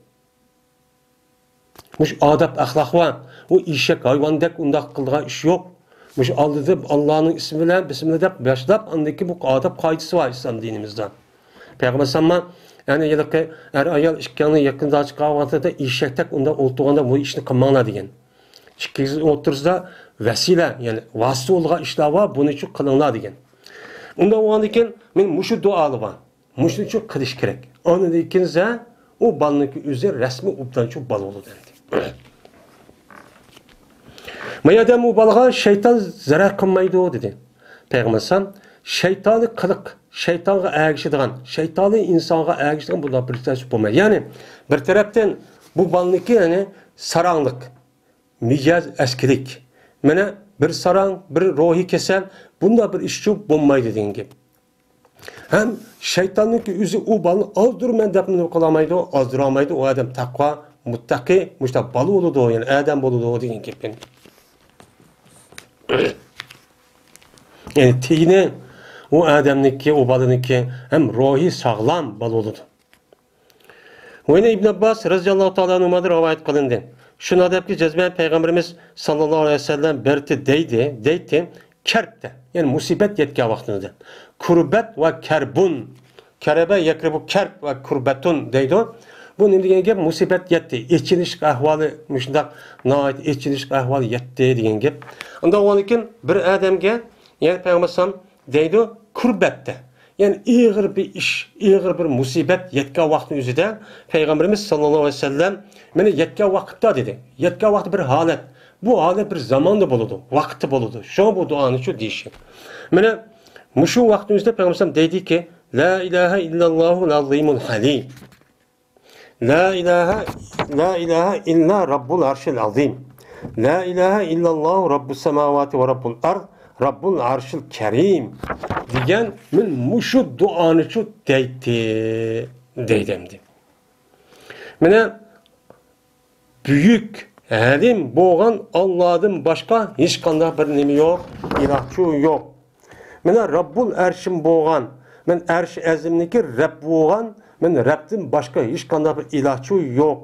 مۇشۇ ئادەپ ئەخلاق بار. ئۇ ئېشەك ھايۋاندەك ئۇنداق قىلىدىغان ئىش يوق. مۇشۇ ئالدىدا ئاللانىڭ ئىسمى بىلەن بىسمىللا دەپ باشلاپ، ئاندىن كېيىن بۇ ئادەپ قائىدىسى بار ئىسلام دىنىمىزدا. پەيغەمبەر ئەلەيھىسسالام، يەنى ھېلىقى ئەر ئايال ئىككىڭلار يېقىندا چىققان ۋاقتىدا ئېشەكتەك ئۇنداق ئولتۇرغاندا بۇ ئىشنى قىلماڭلار دېگەن. ئىككىڭلار ئوتتۇرىسىدا ۋەسىلە، يەنى ۋاسىتە بولغان ئىشلار بار، بۇنى شۇ قىلىڭلار دېگەن. ئۇنداق بولغاندىن كېيىن مانا مۇشۇ دۇئالار بار. مۇشۇنى شۇ قىلىش كېرەك. ئاندىن كېيىن ئۇ بالىنىڭكى ئۆزى رەسمىي ئوبدانچۇ بالا بولىدۇ ئەمدى. ما يەردە ئۇ بالىغا شەيتان زەرەر قىلمايدۇ دېدى. پەيغەمبەر ئەلەيھىسسالام شەيتانىي قىلىق، شەيتانغا ئەگىشىدىغان، شەيتانىي ئىنسانغا ئەگىشىدىغان بۇنداق بىر تەرسى بولمايدۇ. يەنى بىر تەرەپتىن بۇ بالىنىڭكى يەنى ساراڭلىق، مىجەز ئەسكىلىك. مانا بىر ساراڭ، بىر روھىي كېسەل، بۇنداق بىر ئىشچۇ بولمايدۇ دېگەن گەپ. ھەم شەيتاننىڭكى ئۆزى ئۇ بالىنى ئازدۇرىمەن دەپ نېمە قىلالمايدۇ، ئازدۇرالمايدۇ. ئۇ ئادەم تەقۋا، مۇتتەقى، مۇشۇنداق بالا بولىدۇ، يەنى ئادەم بولىدۇ دېگەن گەپ. يەنى تېنى ئۇ ئادەمنىڭكى، ئۇ بالىنىڭكى ھەم روھى ساغلام بالا بولىدۇ. ۋە يەنە ئىبن ئابباس رەزىياللاھۇ تائالا ئەنھۇمادىن رىۋايەت قىلىندى. شۇ نادەپكى جەزمەن پەيغەمبىرىمىز ساللاللاھۇ ئەلەيھى ۋەسەللەم بەرتى دەيدى، دەيتتى، كەربتە، يەنى مۇسىبەت يەتكەن ۋاقتىدا. كۇربەت ۋە كەربۇن. كەرەبە يەكرىبۇ كەرب ۋە كۇربەتۇن دەيدۇ. بۇ نېمە دېگەن گەپ؟ مۇسىبەت يەتتى. ئېچىنىشلىق ئەھۋالى، مۇشۇنداق ناھايىتى ئېچىنىشلىق ئەھۋال يەتتى دېگەن گەپ. ئۇنداق بولغاندىكىن بىر ئادەمگە، يەنى پەيغەمبەر ئەلەيھىسسالام دەيدۇ، كۇربەتتە. يەنى ئېغىر بىر ئىش، ئېغىر بىر مۇسىبەت يەتكەن ۋاقىتنىڭ ئۆزىدە پەيغەمبىرىمىز ساللاللاھۇ ئەلەيھى ۋەسەللەم، مانا يەتكەن ۋاقىتتا دېدى. يەتكەن ۋاقىت بىر ھالەت. بۇ ھالەت بىر زاماندا بولىدۇ، ۋاقىتتا بولىدۇ. شۇڭا بۇ دۇئانى شۇ دېيىشى. مانا مۇشۇ ۋاقىتنىڭ ئۆزىدە پەيغەمبەر دەيدىكى، لا ئىلاھە ئىللاللاھۇل ئازىمۇل ھەلىم. لا ئىلاھە، لا ئىلاھە ئىللا رەببۇل ئەرشىل ئازىم. لا ئىلاھە ئىللاللاھۇ رەببۇس سەماۋاتى ۋە رەببۇل ئەرز، رەببۇل ئەرشىل كەرىم. دېگەن، مەن مۇشۇ دۇئانىچۇ دەيتتى، دەيدۇ ئەمدى. مانا، بۈيۈك، ھەلىم بولغان ئاللادىن باشقا ھېچقانداق بىر نېمە يوق، ئىلاھچۇ يوق. مانا، رەببۇل ئەرشىم بولغان، مەن ئەرشى ئەزىمنىڭكى رەب بولغان، مەن رەبتىن باشقا ھېچقانداق بىر ئىلاھچۇ يوق.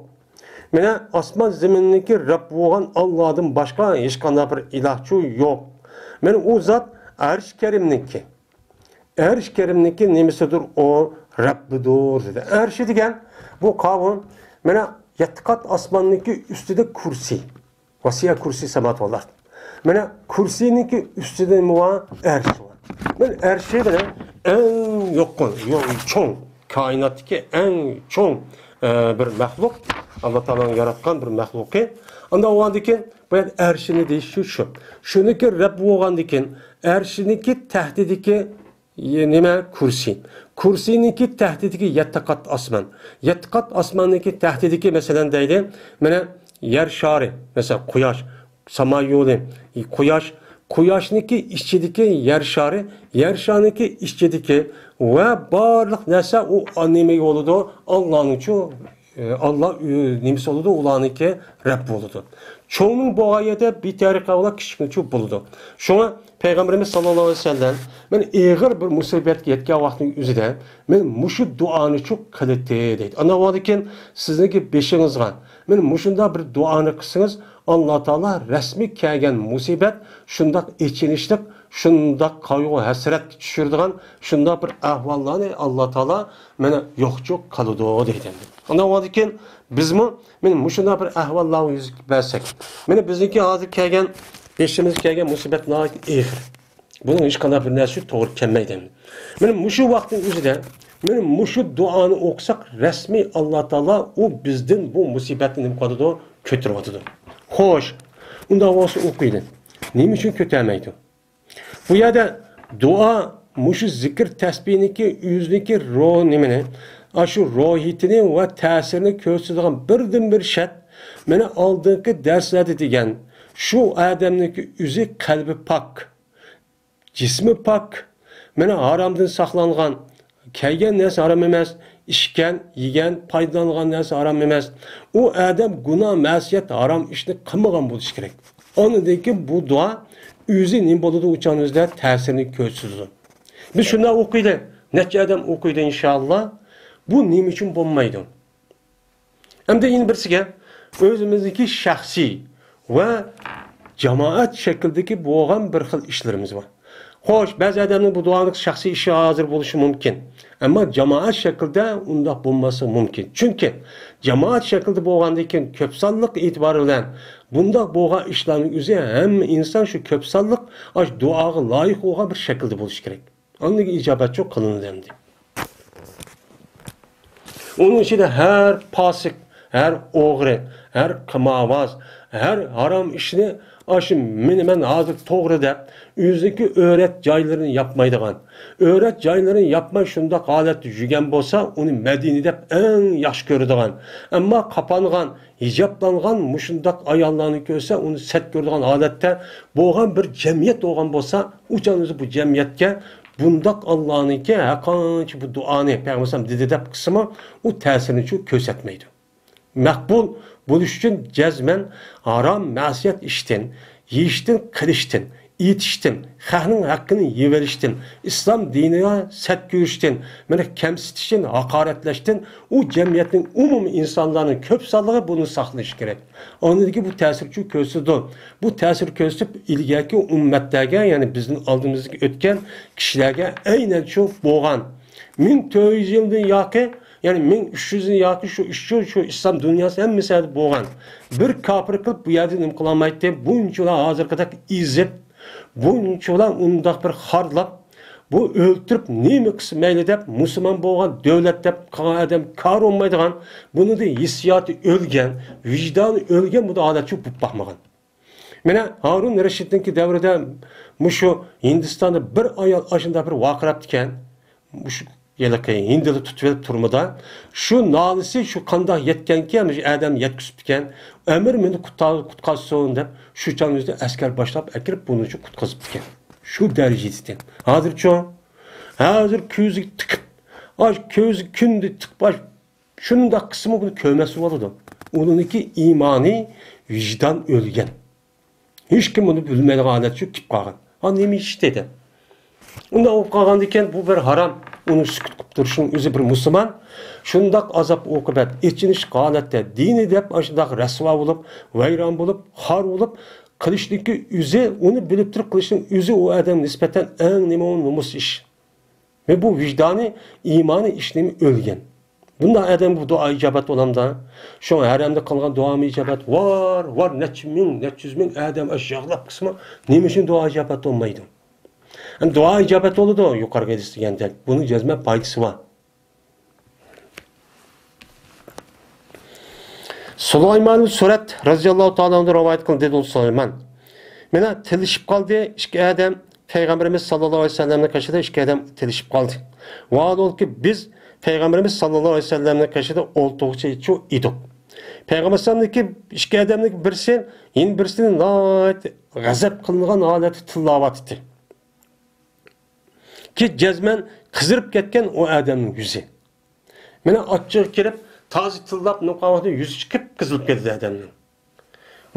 مانا، ئاسمان زېمىننىڭكى رەب بولغان ئاللادىن باشقا ھېچقانداق بىر ئىلاھچۇ يوق. مانا، ئۇ زات ئەرشى كەرىمنىڭكى. ئەرش كەرىمنىڭكى نېمىسىدۇر ئۇ؟ رەببىدۇر دېدى. ئەرشى دېگەن بۇ قاۋۇم، مانا، يەتتە قات ئاسماننىڭكى ئۈستىدە كۇرسى. ۋەسىئە كۇرسى سەماۋات ۋەل ئەرز. مانا، كۇرسىنىڭكى ئۈستىدە نېمە بار؟ ئەرش بار. مانا، ئەرشى بىلەن ئەڭ يۇقىرى، يو-، چوڭ، كائىناتتىكى ئەڭ چوڭ، ئە، بىر مەخلۇق، ئاللا تائالانىڭ ياراتقان بىر مەخلۇقى. ئاندىن ئۇنىڭدىن كېيىن بۇ يەردە ئەرشىنى دېيىش شۇ، شۇ. شۇنىڭكى رەب بولغاندىن كېيىن، ئەرشىنىڭكى تەھتىدىكى، يە، نېمە؟ كۇرسى. كۇرسىنىڭكى تەھتىدىكى يەتتە قات ئاسمان. يەتتە قات ئاسماننىڭكى تەھتىدىكى، مەسىلەن، دەيلى، مانا، يەر شارى، مەسىلەن، قۇياش، ساما يولى، قۇياش، قۇياشنىڭكى ئىچىدىكى يەر شارى، يەر شارىنىڭكى ئىچىدىكى ۋە بارلىق نەرسە ئۇ نېمە بولىدۇ؟ ئاللانىڭچۇ ئاللا ئۆ-، نېمىسى بولىدۇ، ئۇلارنىڭكى رەب بولىدۇ. چوڭنىڭ بولغان يەردە بىتەرىقە ئۇلار كىچىكنىچۇ بولىدۇ. شۇڭا پەيغەمبىرىمىز ساللاللاھۇ ئەلەيھى ۋەسەللەم، مەن ئېغىر بىر مۇسىبەتكە يەتكەن ۋاقىتنىڭ ئۆزىدە، مەن مۇشۇ دۇئانىچۇ قىلىتتى دەيدۇ. ئاندىن كېيىن سىزنىڭكى بېشىڭىزغا، مەن مۇشۇنداق بىر دۇئانى قىلسىڭىز، ئاللا تائالا رەسمىي كەلگەن مۇسىبەت شۇنداق ئېچىنىشلىق، شۇنداق قايغۇ ھەسرەتكە چۈشۈرىدىغان شۇنداق بىر ئەھۋاللارنى ئاللا تائالا مانا يوقچۇ قىلىدۇ دەيدۇ. ئاندىن كېيىن بىزمۇ مانا مۇشۇنداق بىر ئەھۋاللارغا يۈز بەرسەك، مانا بىزنىڭكى ھازىر كەلگەن، بېشىمىزغا كەلگەن مۇسىبەت ناھايىتى ئېغىر. بۇنىڭ ھېچقانداق بىر نەرسە توغرا كەلمەيدۇ. مانا مۇشۇ ۋاقىتنىڭ ئۆزىدە، مانا مۇشۇ دۇئانى ئوقۇساق، رەسمىي ئاللا تائالا ئۇ بىزدىن بۇ مۇسىبەتنى نېمە قىلىدۇ؟ كۆتۈرۈۋاتىدۇ. خوش، ئۇنداق بولسا ئوقۇيلى. نېمە ئۈچۈن كۆتەرمەيدۇ؟ بۇ يەردە دۇئا مۇشۇ زىكىر تەسبىھنىڭكى ئۆزىنىڭكى روھ نېمىنى، ئاشۇ روھىيىتىنى ۋە تەسىرىنى كۆرسىتىدىغان بىردىنبىر شەرت، مانا ئالدىنقى دەرسلەردە دېگەن، شۇ ئادەمنىڭكى ئۆزى قەلبى پاك، جىسمى پاك، مانا ھارامدىن ساقلانغان، كىيگەن نەرسە ھارام ئەمەس، ئىچكەن، يېگەن، پايدىلانغان نەرسە ھارام ئەمەس. ئۇ ئادەم گۇناھ، مەسىيەت، ھارام ئىشنى قىلمىغان بولۇشى كېرەك. ئاندىن كېيىن بۇ دۇئا ئۆزى نېمە بولىدۇ، ئۇ چاغنىڭ ئۆزىدە تەسىرىنى كۆرسىتىدۇ. بىز شۇنداق ئوقۇيلى، نەچچە ئادەم ئوقۇيدۇ ئىنشائاللا. بۇ نېمە ئۈچۈن بولمايدۇ؟ ئەمدى يەنە بىرسىگە، ئۆزىمىزنىڭكى شەخسىي ۋە جامائەت شەكلىدىكى بولغان بىر خىل ئىشلىرىمىز بار. خوش، بەزى ئادەمنىڭ بۇ دۇئانىڭ شەخسىي ئىشى ھازىر بولۇشى مۇمكىن. ئەمما جامائەت شەكلىدە ئۇنداق بولماسلىقى مۇمكىن. چۈنكى جامائەت شەكلىدە بولغاندىن كېيىن كۆپ سانلىق ئېتىبارى بىلەن بۇنداق بولغان ئىشلارنىڭ ئۆزى ھەممە ئىنسان شۇ كۆپ سانلىق ئاشۇ دۇئاغا لايىق بولغان بىر شەكىلدە بولۇشى كېرەك. ئاندىن ئىجابەتچۇ قىلىنىدۇ ئەمدى. ئۇنىڭ ئىچىدە ھەر پاسىق، ھەر ئوغرى، ھەر قىمارۋاز، ھەر ھارام ئىشنى، ئاشۇ مېنى مەن ھازىر توغرا دەپ، ئۆزىنىڭكى ئۆرەت جايلىرىنى ياپمايدىغان، ئۆرەت جايلىرىنى ياپماي شۇنداق ھالەتتە يۈرگەن بولسا، ئۇنى مەدىنە دەپ ئەڭ ياخشى كۆرىدىغان، ئەمما قاپانغان، ھىجابلانغان مۇشۇنداق ئاياللارنى كۆرسە، ئۇنى سەت كۆرىدىغان ھالەتتە بولغان بىر جەمئىيەت بولغان بولسا، ئۇ چاغدا بۇ جەمئىيەتكە بۇنداق ئاللانىڭكى ھەرقانچە بۇ دۇئانى پەيغەمبەر دېدى دەپ قىلسىمۇ، ئۇ تەسىرىنى كۆرسەتمەيدۇ. مەقبۇل بولۇش ئۈچۈن جەزمەن ھارام مەسىيەت ئىشتىن، يېيىشتىن، قىلىشتىن، ئېتىشتىن، خەقنىڭ ھەققىنى يېۋېلىشتىن، ئىسلام دىنىغا سەت كۆرۈشتىن، مانا كەمسىتىشتىن، ھاقارەتلەشتىن، ئۇ جەمئىيەتنىڭ ئومۇمىي ئىنسانلارنىڭ كۆپ سانلىقى بۇنى ساقلىشى كېرەك. ئاندىن كېيىن بۇ تەسىرچۇ كۆرسىتىدۇ. بۇ تەسىر كۆرسىتىپ ئىلگەركى ئۈممەتلەرگە، يەنى بىزنىڭ ئالدىمىزدىكى ئۆتكەن كىشىلەرگە ئەينەن شۇ بولغان. مىڭ تۆت يۈز يىلدىن ياقى، يەنى مىڭ ئۈچ يۈز يىل ياقى شۇ ئۈچ يىل شۇ ئىسلام دۇنياسى ھەممىسى بولغان. بىر كاپىر قىلىپ بۇ يەردە نېمە قىلالمايتتى؟ بۇنچىلا ھازىرقىدەك ئېزىپ، بۇنچىلا ئۇنداق بىر خارلاپ، بۇ ئۆلتۈرۈپ نېمە قىلسا مەيلى دەپ، مۇسۇلمان بولغان دۆلەت دەپ قالغان ئادەم كار بولمايدىغان، بۇنىڭدا ھېسسىياتى ئۆلگەن، ۋىجدانى ئۆلگەن بۇ ھالەتچۇ بولۇپ باقمىغان. مانا ھارۇن رەشىدنىڭكى دەۋرىدە مۇشۇ ھىندىستاندا بىر ئايال ئاشۇنداق بىر ۋارقىراپتىكەن. مۇشۇ ھېلىقى ھىندىلار تۇتۇۋېلىپ تۈرمىدە. شۇ نالىسى شۇ قانداق يەتكەنكى، مۇشۇ ئادەم يەتكۈزۈپتىكەن. ئەمىر مېنى قۇتقا-، قۇتقازسۇن دەپ، شۇ چاغنىڭ ئۆزىدە ئەسكەر باشلاپ ئەكىرىپ، بۇنىڭ ئۈچۈن قۇتقۇزۇپتىكەن. شۇ دەرىجىدە. ھازىرچۇ؟ ھازىر كۆزىگە تىقىپ، ئاش كۆزى كۈندە تىقىپ، ئاش شۇنداق قىلسىمۇ بۇنى كۆرمەس بولىدۇ. ئۇنىڭكى ئىمانى، ۋىجدان ئۆلگەن. ھېچكىم بۇنى بىلمەيدىغان ھالەتتە شۇ كېتىپ قالغان. ھا، نېمە ئىش دېدى. ئۇنداق بولۇپ قالغاندىكىن بۇ بىر ھارام. ئۇنى سۈكۈت قىلىپ تۇرۇشنىڭ ئۆزى بىر مۇسۇلمان. شۇنداق ئازاب ئوقۇبەت، ئېچىنىش ھالەتتە دىنى دەپ ئاشۇنداق رەسۋا بولۇپ، ۋەيران بولۇپ، خار بولۇپ قىلىشنىڭكى ئۆزى، ئۇنى بىلىپ تۇرۇپ قىلىشنىڭ ئۆزى ئۇ ئادەمگە نىسبەتەن ئەڭ نېمە نومۇس ئىش. ۋە بۇ ۋىجدانى، ئىمانى ئىشلىمەي ئۆلگەن. بۇنداق ئادەم بۇ دۇئا ئىجابەت بولامدا؟ شۇڭا ھەرەمدە قىلغان دۇئامۇ ئىجابەت. ۋار، ۋار، نەچچە مىڭ، نەچچە يۈز مىڭ ئادەم ئاش ياغلاپ قىلسىمۇ، نېمە ئۈچۈن دۇئا ئىجابەت بولمايدۇ؟ ئەمدى دۇئا ئىجابەت بولىدۇ، يۇقىرىقى ھەدىس دېگەندەك. بۇنىڭ جەزمەن پايدىسى بار. سۇلايمان سۈرەت رەزىياللاھۇ تائالا ئەنھۇ رىۋايەت قىلدى، دېدى سۇلايمان. مانا تىللىشىپ قالدى ئىككى ئادەم، پەيغەمبىرىمىز ساللاللاھۇ ئەلەيھى ۋەسەللەمنىڭ قېشىدا ئىككى ئادەم تىللىشىپ قالدى. ۋاھالەنكى، بىز پەيغەمبىرىمىز ساللاللاھۇ ئەلەيھى ۋەسەللەمنىڭ قېشىدا ئولتۇرغۇچە ئىدۇق. پەيغەمبىرىمىزنىڭكى ئىككى ئادەمنىڭ بىرسى يەنە بىرسىنى ناھايىتى غەزەپ قىلىنغان ھالەتتە تىللاۋاتىدۇ. كى جەزمەن قىزىرىپ كەتكەن ئۇ ئادەمنىڭ يۈزى. مانا ئاچچىقى كىرىپ، تازا تىللاپ نۇقاۋاتنى يۈزى چىقىپ قىزىلىپ كەتتى ئادەمنىڭ.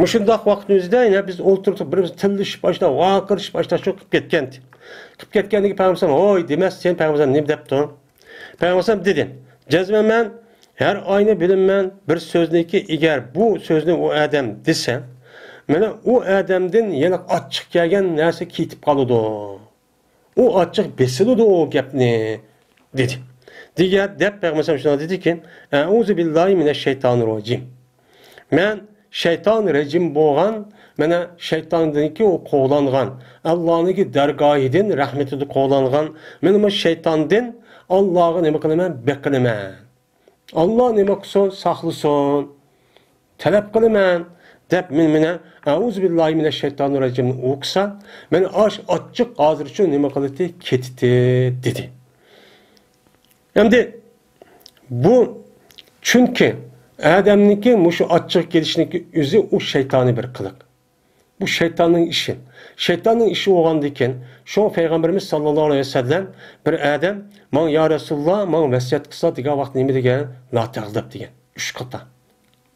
مۇشۇنداق ۋاقىتنىڭ ئۆزىدە يەنە بىز ئولتۇرۇپ بىر تىللىشىپ باشلاپ، ۋارقىرىشىپ باشلاپ شۇ قىلىپ كەتكەنتى. قىلىپ كەتكەندىكى پەيغەمبەر، ھوي دېمەس، سەن پەيغەمبەر نېمە دەپتۇ؟ پەيغەمبەر دېدى، جەزمەن مەن ھەر ئاينى بىلىمەن، بىر سۆزنىكى ئەگەر بۇ سۆزنى ئۇ ئادەم دېسە، مانا ئۇ ئادەمدىن يەنە ئاچچىق كەلگەن نەرسە كېتىپ قالىدۇ. ئۇ ئاچچىق بېسىلىدۇ ئۇ گەپنى، دېدى. دېگەن دەپ پەيغەمبەر شۇنداق دېدىكى، ئەئۇزۇ بىللاھى مىنەش شەيتانىر راجىم. مەن شەيتان رەجىم بولغان، مانا شەيتاندىنكى ئۇ قوغلانغان، ئاللانىڭكى دەرگاھىدىن، رەھمىتىدىن قوغلانغان، مانا بۇ شەيتاندىن ئاللاغا نېمە قىلىمەن؟ بېقىنىمەن. ئاللا نېمە قىلسۇن؟ ساقلىسۇن. تەلەپ قىلىمەن، دەپ مەن مانا، ئەئۇزۇ بىللاھى مىنەش شەيتانىر راجىمنى ئوقۇسا، مانا ئاش ئاچچىق ھازىرچۇ نېمە قىلىتى؟ كېتىتى، دېدى. ئەمدى بۇ، چۈنكى ئادەمنىڭكى مۇشۇ ئاچچىق كېلىشنىڭكى ئۆزى ئۇ شەيتانىي بىر قىلىق. بۇ شەيتاننىڭ ئىشى. شەيتاننىڭ ئىشى بولغاندىكىن، شۇڭا پەيغەمبىرىمىز ساللاللاھۇ ئەلەيھى ۋەسەللەم بىر ئادەم، ماڭا يا رەسۇلاللا، ماڭا ۋەسىيەت قىلسا دېگەن ۋاقىت نېمە دېگەن؟ لا تەغدەب دېگەن. ئۈچ قېتىم.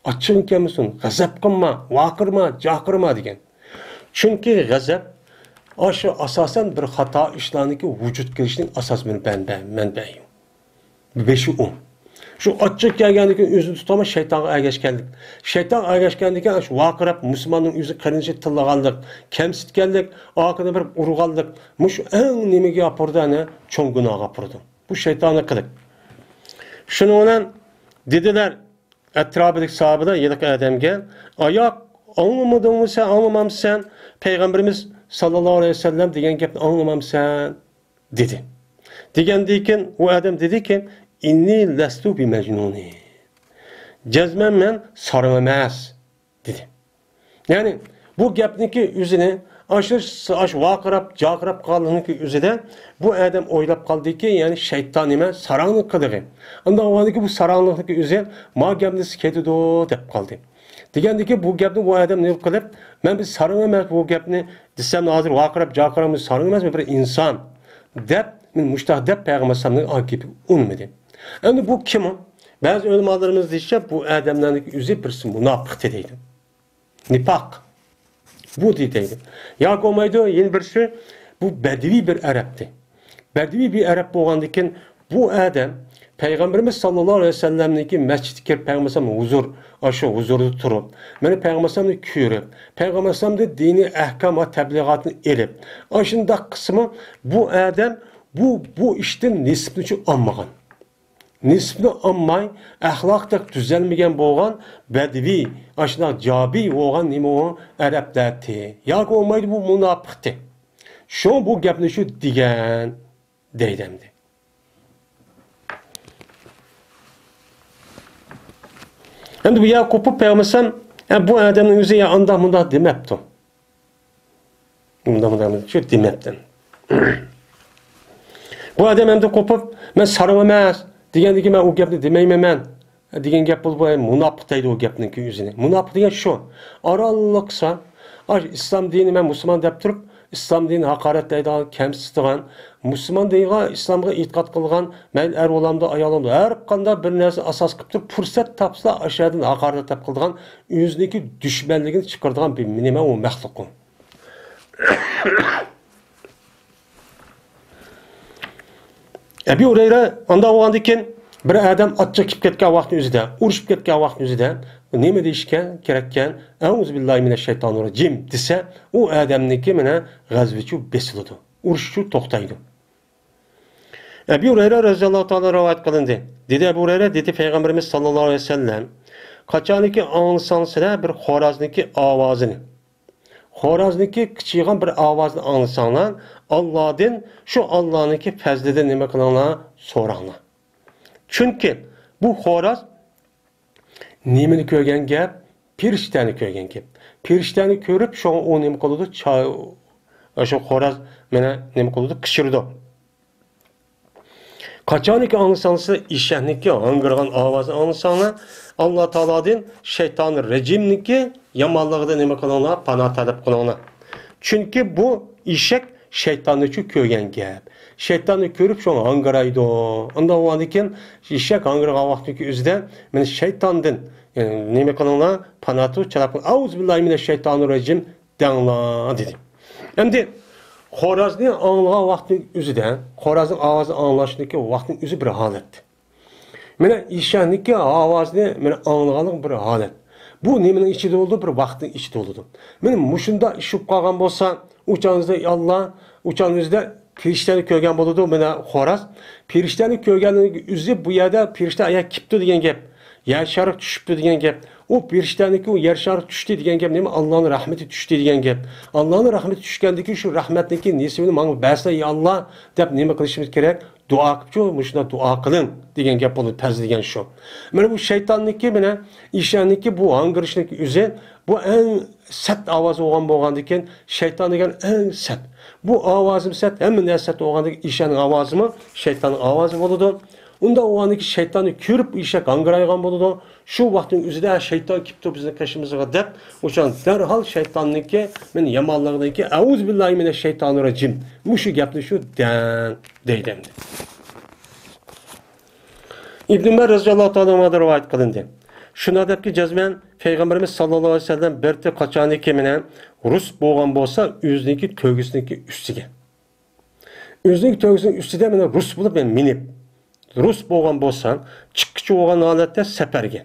ئاچچىقىڭ كەلمىسۇن، غەزەپ قىلما، ۋارقىرىما، جارقىرىما دېگەن. چۈنكى غەزەپ ئاشۇ ئاساسەن بىر خاتا ئىشلارنىڭكى ۋۇجۇد كېلىشىنىڭ ئاساس بىر مەنبە، مەنبەيى. بېشى ئۇ. شۇ ئاچچىق كەلگەندىن كېيىن ئۆزىنى تۇتالماي شەيتانغا ئەگەشكەنلىك. شەيتانغا ئەگەشكەندىن كېيىن شۇ ۋارقىراپ مۇسۇلماننىڭ ئۆزى قېرىندىشى تىللىغانلىق، كەمسىتكەنلىك، ئارقىدىن بېرىپ ئۇرغانلىق. مۇشۇ ئەڭ نېمىگە ئاپىرىدۇ، ئەنە چوڭ گۇناھقا ئاپىرىدۇ. بۇ شەيتانىي قىلىق. شۇنىڭ بىلەن دېدىلەر ئەتراپىدىكى ساھابىلەر ھېلىقى ئادەمگە، ئاياق ئاڭلىمىدىڭمۇ سەن، ئاڭلىمامسەن؟ پەيغەمبىرىمىز ساللاللاھۇ ئەلەيھى ۋەسەللەم دېگەن گەپنى ئاڭلىمامسەن؟ دېدى. دېگەندىن كېيىن ئۇ ئادەم دېدىكى، ئىننى لەستۇ بىمەجنۇنى. جەزمەن مەن ساراڭ ئەمەس، دېدى. يەنى بۇ گەپنىڭكى ئۆزىنى، ئاشۇ، ئاشۇ ۋارقىراپ، جارقىراپ قالغىنىڭكى ئۆزىدە بۇ ئادەم ئويلاپ قالدىكى، يەنى شەيتان نېمە، ساراڭنىڭ قىلىقى. ئانداق بولغاندىكى بۇ ساراڭلىقنىڭكى ئۆزى ما گەپنى كېتىدۇ دەپ قالدى. دېگەندىكى بۇ گەپنى بۇ ئادەم نېمە قىلىپ، مەن بىر ساراڭ ئەمەس بۇ گەپنى دېسەم، ھازىر ۋارقىراپ، جارقىراپ، ساراڭ ئەمەس، مەن بىر ئىنسان دەپ، مەن مۇشتاق دەپ پەيغەمبەر ئەلەيھىسسالامنىڭ ئا گېپىگە ئۇنىمىدى. ئەمدى بۇ كىم؟ بەزى ئۆلىمالىرىمىز دېيىشىچە، بۇ ئادەملەرنىڭ ئۆزى بىرسى مۇناپىق دەيدۇ. نىپاق. بۇ دېيىدۇ. ياكى بولمايدۇ، يەنە بىرسى، بۇ بەدىۋىي بىر ئەرەبتى. بەدىۋىي بىر ئەرەب بولغاندىكىن، بۇ ئادەم پەيغەمبىرىمىز ساللاللاھۇ ئەلەيھى ۋەسەللەمنىڭكى مەسچىتكە كىرىپ، پەيغەمبەر ئەلەيھىسسالام ھۇزۇر، ئاشۇ ھۇزۇردا تۇرۇپ، مانا پەيغەمبەر ئەلەيھىسسالامنى كۆرۈپ، پەيغەمبەر ئەلەيھىسسالامدىن دىنىي ئەھكام ۋە تەبلىغاتنى ئېلىپ، ئاشۇنداق قىلسىمۇ، بۇ ئادەم بۇ، بۇ ئىشتىن نېسىپنىچۇ ئالمىغان. نېسىپنى ئالماي، ئەخلاقى تېخى تۈزەلمىگەن بولغان بەدىۋىي، ئاشۇنداق جابىي بولغان نېمە ئۇ ئەرەبلەرتى. ياكى بولمايدۇ بۇ مۇناپىقتى. شۇڭا بۇ گەپنى شۇ دېگەن دەيدۇ ئەمدى. ئەمدى بۇ يەرگە قوپۇپ پەيغەمبەر ئەلەيھىسسالام، ئە، بۇ ئادەمنىڭ ئۆزى يا ئانداق مۇنداق دېمەپتۇ. شۇ دېمەپتىمەن. بۇ ئادەم ئەمدى قوپۇپ، مەن سارىڭ ئەمەس دېگەندىكىن مەن ئۇ گەپنى دېمەيمەن مەن دېگەن گەپ بولۇپ، مۇناپىق دەيدۇ ئۇ گەپنىڭكى ئۆزىنى. مۇناپىق دېگەن شۇ. ئارانلا قىلسا، ئاش ئىسلام دىنى مەن مۇسۇلمان دەپ تۇرۇپ، ئىسلام دىنىنى ھاقارەتلەيدىغان، كەمسىتىدىغان، مۇسۇلمان دىنىغا، ئىسلامغا ئېتىقاد قىلغان، مەيلى ئەر بولامدۇ، ئايال بولامدۇ، ھەر قانداق بىر نەرسىنى ئاساس قىلىپ تۇرۇپ، پۇرسەت تاپسا، ئاشۇ يەردىن ھاقارەتلەپ قىلىدىغان، ئۆزىنىڭكى دۈشمەنلىكىنى چىقىرىدىغان بىر نېمە ئۇ مەخلۇق ئۇ. ئەبۇ ھۇرەيرە ئانداق بولغاندىن كېيىن بىر ئادەم ئاچچىق كېلىپ كەتكەن ۋاقىتنىڭ ئۆزىدە، ئۇرۇشۇپ كەتكەن ۋاقىتنىڭ ئۆزىدە نېمە دېيىشكەن كېرەككەن؟ «ئەئۇزۇ بىللاھى مىنەششەيتانىر راجىم» دېسە، ئۇ ئادەمنىڭكى مانا غەزىپىچۇ بېسىلىدۇ، ئۇرۇشچۇ توختايدۇ. ئەبۇ ھۇرەيرە رەزىياللاھۇ تائالا رىۋايەت قىلىندى. دېدى ئەبۇ ھۇرەيرە، دېدى پەيغەمبىرىمىز ساللاللاھۇ ئەلەيھى ۋەسەللەم، قاچانكى ئاڭلىساڭ سىلەر بىر خورازنىڭكى ئاۋازىنى، خورازنىڭكى قىچىيغان بىر ئاۋازىنى ئاڭلىساڭلار، ئاللادىن، شۇ ئاللانىڭكى پەزلىدىن نېمە قىلىڭلار؟ سوراڭلار. چۈنكى بۇ خوراز نېمىنى كۆرگەن گەپ؟ پېرىشتەنى كۆرگەن گەپ. پېرىشتەنى كۆرۈپ، شۇڭا ئۇ نېمە قىلىدۇ؟ چا-، شۇ خوراز مانا نېمە قىلىدۇ؟ قىچىرىدۇ. قاچانكى ئاڭلىساڭلار، ئېشەكنىڭكى ھاڭگىرىغان ئاۋازىنى ئاڭلىساڭلار، ئاللا تائالادىن شەيتانى رەجىمنىڭكى يامانلىقىدىن نېمە قىلىڭلار؟ پانا تەلەپ قىلىڭلار. چۈنكى بۇ ئېشەك شەيتاننىچۇ كۆرگەن گەپ. شەيتاننى كۆرۈپ شۇڭا ھاڭگىرايدۇ. ئاندىن ئۇنىڭدىن كېيىن ئېشەك ھاڭگىرىغان ۋاقتىدىكى ئۆزىدە مانا شەيتاندىن، يەنى نېمە قىلىڭلار؟ پانا تۇت، چالاپ قىلىڭ. «ئەئۇزۇ بىللاھى مىنەششەيتانىر رەجىم» دەڭلار دېدى. ئەمدى خورازنى ئاڭلىغان ۋاقىتنىڭ ئۆزىدە، خورازنىڭ ئاۋازىنى ئاڭلاشنىڭكى ۋاقىتنىڭ ئۆزى بىر ھالەت. مانا ئېشەكنىڭكى ئاۋازىنى مانا ئاڭلىغانلىق بىر ھالەت. بۇ نېمىنىڭ ئىچىدە بولىدۇ؟ بىر ۋاقىتنىڭ ئىچىدە بولىدۇ. مانا مۇشۇنداق ئىش بولۇپ قالغان بولسا، ئۇ چاغنىڭدا ئاللا، ئۇ چاغنىڭ ئۆزىدە پېرىشتەنى كۆرگەن بولىدۇ، مانا خوراز. پېرىشتەنى كۆرگەننىڭ ئۆزى بۇ يەردە پېرىشتە ئايا كېپتۇ دېگەن گەپ. يەر شارى چۈشۈپتۇ دېگەن گەپ. ئۇ پېرىشتەنىڭكى ئۇ يەر شارى چۈشتى دېگەن گەپ نېمە؟ ئاللانىڭ رەھمىتى چۈشتى دېگەن گەپ. ئاللانىڭ رەھمىتى چۈشكەندىكى شۇ رەھمەتنىڭكى نېسىۋىنى ماڭا بەرسە، يا ئاللا، دەپ نېمە قىلىشىمىز كېرەك؟ دۇئا قىلىپچۇ، مۇشۇنداق دۇئا قىلىڭ دېگەن گەپ بولىدۇ، پەزلى دېگەن شۇ. مانا بۇ شەيتاننىڭكى، مانا ئېشەكنىڭكى بۇ ھاڭگىرىشنىڭكى ئۆزى، بۇ ئەڭ سەت ئاۋاز بولغان بولغاندىكىن، شەيتان دېگەن ئەڭ سەت. بۇ ئاۋازىمۇ سەت، ھەممە نەرسە سەت بولغاندىكىن، ئېشەكنىڭ ئاۋازىمۇ شەيتاننىڭ ئاۋازى بولىدۇ. ئۇنداق بولغاندىكىن، شەيتاننى كۆرۈپ ئېشەك ھاڭگىرايدىغان بولىدۇ. شۇ ۋاقىتنىڭ ئۆزىدە، «ھە، شەيتان كېپتۇ بىزنىڭ قېشىمىزغا» دەپ، ئۇ چاغ دەرھال شەيتاننىڭكى، مانا يامانلىقىنىڭكى، «ئەئۇزۇ بىللاھى مىنەششەيتانىر رەجىم، مۇشۇ گەپنى شۇ دەڭ» دەيدۇ ئەمدى. ئىبن ئۆمەر رەزىياللاھۇ تائالا ئەنھۇدىن رىۋايەت قىلىندى. شۇنداق دەپكى، جەزمەن پەيغەمبىرىمىز ساللاللاھۇ ئەلەيھى ۋەسەللەم بىر تە قاچانكى مانا رۇس بولغان بولسا، ئۆزىنىڭكى تۆگىسىنىڭكى ئۈستىگە، ئۆزىنىڭكى تۆگىسىنىڭ ئۈستىدە مانا رۇس بولۇپ، يەنى مىنىپ، رۇس بولغان بولسا، چىققۇچى بولغان ھالەتتە سەپەرگە،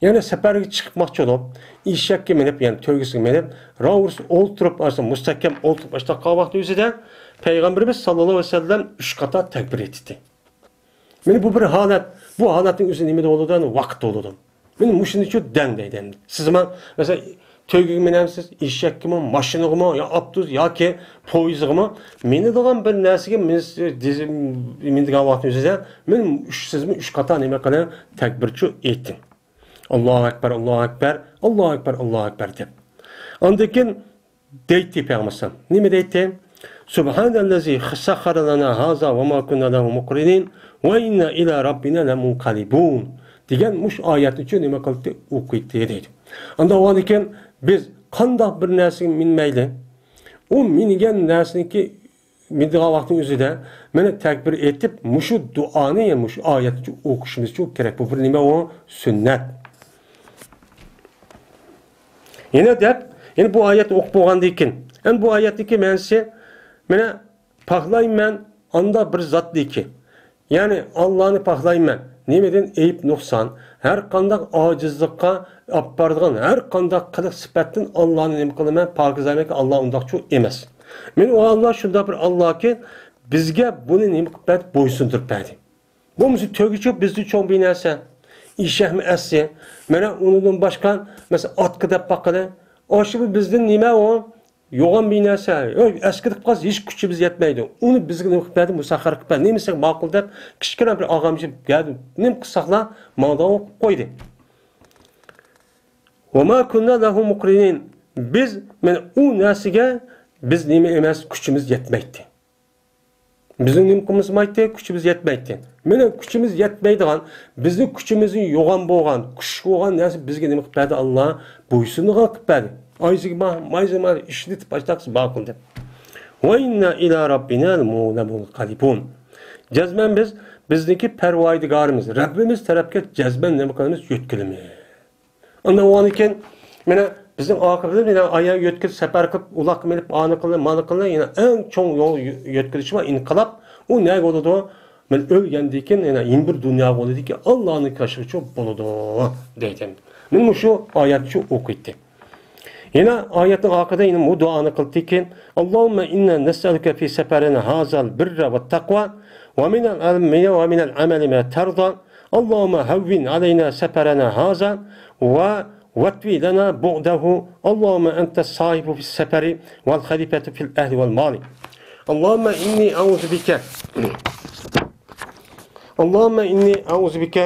يەنى سەپەرگە چىقماقچى بولۇپ، ئېشەككە مىنىپ، يەنى تۆگىسىگە مىنىپ، راۋۇرۇس ئولتۇرۇپ، ئاشۇ مۇستەھكەم ئولتۇرۇپ، ئاشۇنداق قالغان ۋاقتى ئۆزىدە پەيغەمبىرىمىز ساللاللاھۇ ئەلەيھى ۋەسەللەم ئۈچ قاتا تەكبىر ئېيتتى. مانا بۇ بىر ھالەت. بۇ ھالەتنىڭ ئۆزى نېمىدە بولىدۇ؟ يەنى ۋاقىتتا بولىدۇ. مانا مۇشۇنىچۇ دەڭ دەيدۇ ئەمدى. سىز ما-، مەسىلەن، تۆگىگە مىنەمسىز، ئېشەككىمۇ، ماشىنىغىمۇ، يا ئاپتوبۇس ياكى پويىزغىمۇ، مىنىدىغان بىر نەرسىگە مىنىس-، دېزى-، مىنىدىغان ۋاقىتنىڭ ئۆزىدە، مانا ئۈچ، سىزمۇ ئۈچ قاتا نېمە قىلىڭ، تەكبىرچۇ ئېيتىڭ. «ئاللاھۇ ئەكبەر، ئاللاھۇ ئەكبەر، ئاللاھۇ ئەكبەر، ئاللاھۇ ئەكبەر» دەپ. ئاندىن كېيىن دەيتتى پەيغەمبەر ئەلەيھىسسالام. نېمە دەيتتى؟ «سۇبھانەللەزى سەخخەرە لەنا ھازا ۋە ما كۇننا لەھۇ مۇقرىنىن ۋە ئىننا ئىلا رەببىنا لەمۇنقەلىبۇن» دېگەن مۇشۇ ئايەتنىچۇ نېمە قىلدى؟ ئوقۇيتتى دەيدۇ. ئاندىن ئۇنىڭدىن كېيىن بىز قانداق بىر نەرسىگە مىنمەيلى، ئۇ مىنگەن نەرسىنىڭكى مىنىدىغان ۋاقتىنىڭ ئۆزىدە مانا تەكبىر ئېيتىپ، مۇشۇ دۇئانى، يەنى مۇشۇ ئايەتنى ئوقۇشىمىزچۇ كېرەك. بۇ بىر نېمە ئۇ؟ سۈننەت. يەنە دەپ، يەنى بۇ ئايەتنى ئوقۇپ بولغاندىن كېيىن، يەنى بۇ ئايەتنىڭكى مەنىسى، مانا، پاكلايمەن ئاندا بىر زاتنىكى. يەنى ئاللانى پاكلايمەن. نېمىدىن؟ ئەيىب نۇقسان، ھەر قانداق ئاجىزلىققا ئاپىرىدىغان ھەر قانداق قىلىق سۈپەتتىن ئاللانى نېمە قىلىمەن؟ پاكىزلايمەنكى، ئاللا ئۇنداقچۇ ئەمەس. مانا ئۇ ئاللا شۇنداق بىر ئاللاكى، بىزگە بۇنى نېمە قىلىپ بەردى؟ بويسۇندۇرۇپ بەردى. بولمىسا تۆگىچۇ بىزدىن چوڭ بىر نەرسە. ئېشەكمۇ ئەسلى. مانا ئۇنىڭدىن باشقا، مەسىلەن، ئاتقا دەپ باققىلى. ئاشۇ بىزدىن نېمە ئۇ؟ يوغان بىر نەرسە. ئەسكىدىپ قالسا ھېچ كۈچىمىز يەتمەيدۇ. ئۇنى بىزگە نېمە قىلىپ بەردى؟ مۇسەخخەر قىلىپ بەردى. نېمىسى ماقۇل دەپ، كىچىككىنە بىر ئاغامچە گەپ نېمە قىلساقلا، ماڭىدىغان قىلىپ قويدى. ۋە ما كۇننا لەھۇ مۇقرىنىن. بىز، مانا، ئۇ نەرسىگە بىز نېمە ئەمەس، كۈچىمىز يەتمەيتتى. بىزنىڭ نېمە قىلمىسىمايتتى، كۈچىمىز يەتمەيتتى. مانا كۈچىمىز يەتمەيدىغان، بىزنىڭ كۈچىمىزنى يوغان بولغان، كۈچ بولغان نەرسە بىزگە نېمە قىلىپ بەردى؟ ئاللا بويسۇنىدىغان قىلىپ بەردى. ئايزىگە بار، مايزىگە بار، ئىشلىتىپ باشلاقسى بار قىلدى. ۋە ئىننا ئىلا راببىنا لەمۇنقەلىبۇن. جەزمەن بىز، بىزنىڭكى پەرۋايدىگارىمىز، رەببىمىز تەرەپكە جەزمەن نېمە قىلىمىز؟ يۆتكىلىمىز. ئاندىن ئۇنىڭدىن كېيىن، مانا بىزنىڭ ئاقىۋىتىمىز، مانا ئايا يۆتكىلىپ سەپەر قىلىپ، ئۇلاققا مىنىپ، ئانى قىلدى، مانى قىلدى، يەنە ئەڭ چوڭ يول يۆ-، يۆتكىلىشى بار ئىنقىلاب. ئۇ نەگە بولىدۇ؟ مانا ئۆلگەندىن كېيىن يەنە يەنە بىر دۇنياغا بولىدۇكى، ئاللانىڭ كاشىغىچە بولىدۇ، دەيدۇ. مانا مۇشۇ ئايەتنى شۇ ئوقۇيتتى. يەنە ئايەتنىڭ ئاخىرىدا يەنە بۇ دۇئانى قىلدىكى، اللهم إنا نسألك في سفرنا هذا البر والتقوى ومن العلم، ومن العمل ما ترضى. اللهم هون علينا سفرنا هذا و-، واطو لنا بعده. اللهم أنت الصاحب في السفر والخليفة في الأهل والمال. اللهم إني أعوذ بك اللهم إني أعوذ بك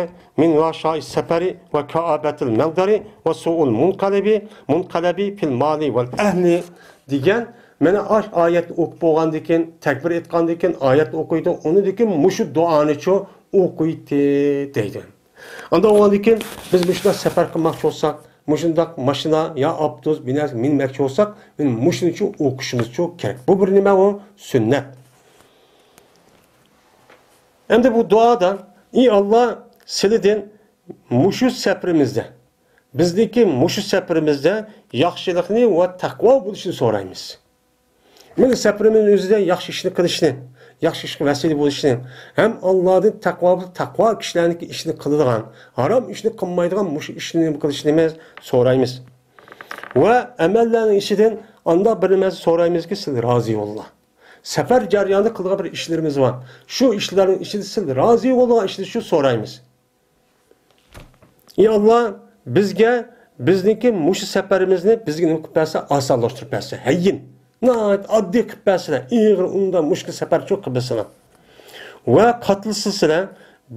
من وعثاء السفر وكآبة المنظر وسوء المنقلب، منقلب في المال والأهل دېگەن، مانا ئاش ئايەتنى ئوقۇپ بولغاندىن كېيىن، تەكبىر ئېيتقاندىن كېيىن، ئايەتنى ئوقۇيدۇ، ئۇنىڭدىن كېيىن مۇشۇ دۇئانىچۇ ئوقۇيتتى دەيدۇ. ئاندىن ئۇنىڭدىن كېيىن بىز مۇشۇنداق سەپەر قىلماقچى بولساق، مۇشۇنداق ماشىنا يا ئاپتوبۇس بىناسىغا مىنمەكچى بولساق، مانا مۇشۇنىچۇ ئوقۇشىمىزچۇ كېرەك. بۇ بىر نېمە ئۇ؟ سۈننەت. ئەمدى بۇ دۇئادا، ئى ئاللا، سىلىدىن مۇشۇ سەپىرىمىزدە، بىزنىڭكى مۇشۇ سەپىرىمىزدە ياخشىلىقنى ۋە تەقۋا بولۇشنى سورايمىز. مانا سەپىرىمىزنىڭ ئۆزىدە ياخشى ئىشنى قىلىشنى، ياخشى ئىشقا ۋەسىلە بولۇشنى، ھەم ئاللادىن تەقۋا، تەقۋا كىشىلەرنىڭكى ئىشنى قىلىدىغان، ھارام ئىشنى قىلمايدىغان مۇشۇ ئىشنى نېمە قىلىشنى بىز سورايمىز. ۋە ئەمەللەرنىڭ ئىچىدىن ئانداق بىر نېمە سورايمىزكى، سىز رازى بولغىن. سەپەر جەريانىدا قىلىدىغان بىر ئىشلىرىمىز بار. شۇ ئىشلارنىڭ ئىچىدە سىز رازى بولىدىغان ئىشنى شۇ سورايمىز. ئى ئاللا، بىزگە، بىزنىڭكى مۇشۇ سەپىرىمىزنى بىزگە نېمە قىلىپ بەرسە، ئاسانلاشتۇرۇپ بەرسە. ھەييىن، ناھايىتى ئاددىي قىلىپ بەرسىلە، ئېغىر، ئۇنداق مۈشكۈل سەپەر چوق قىلمىسىلا. ۋە قاتلىسىلە،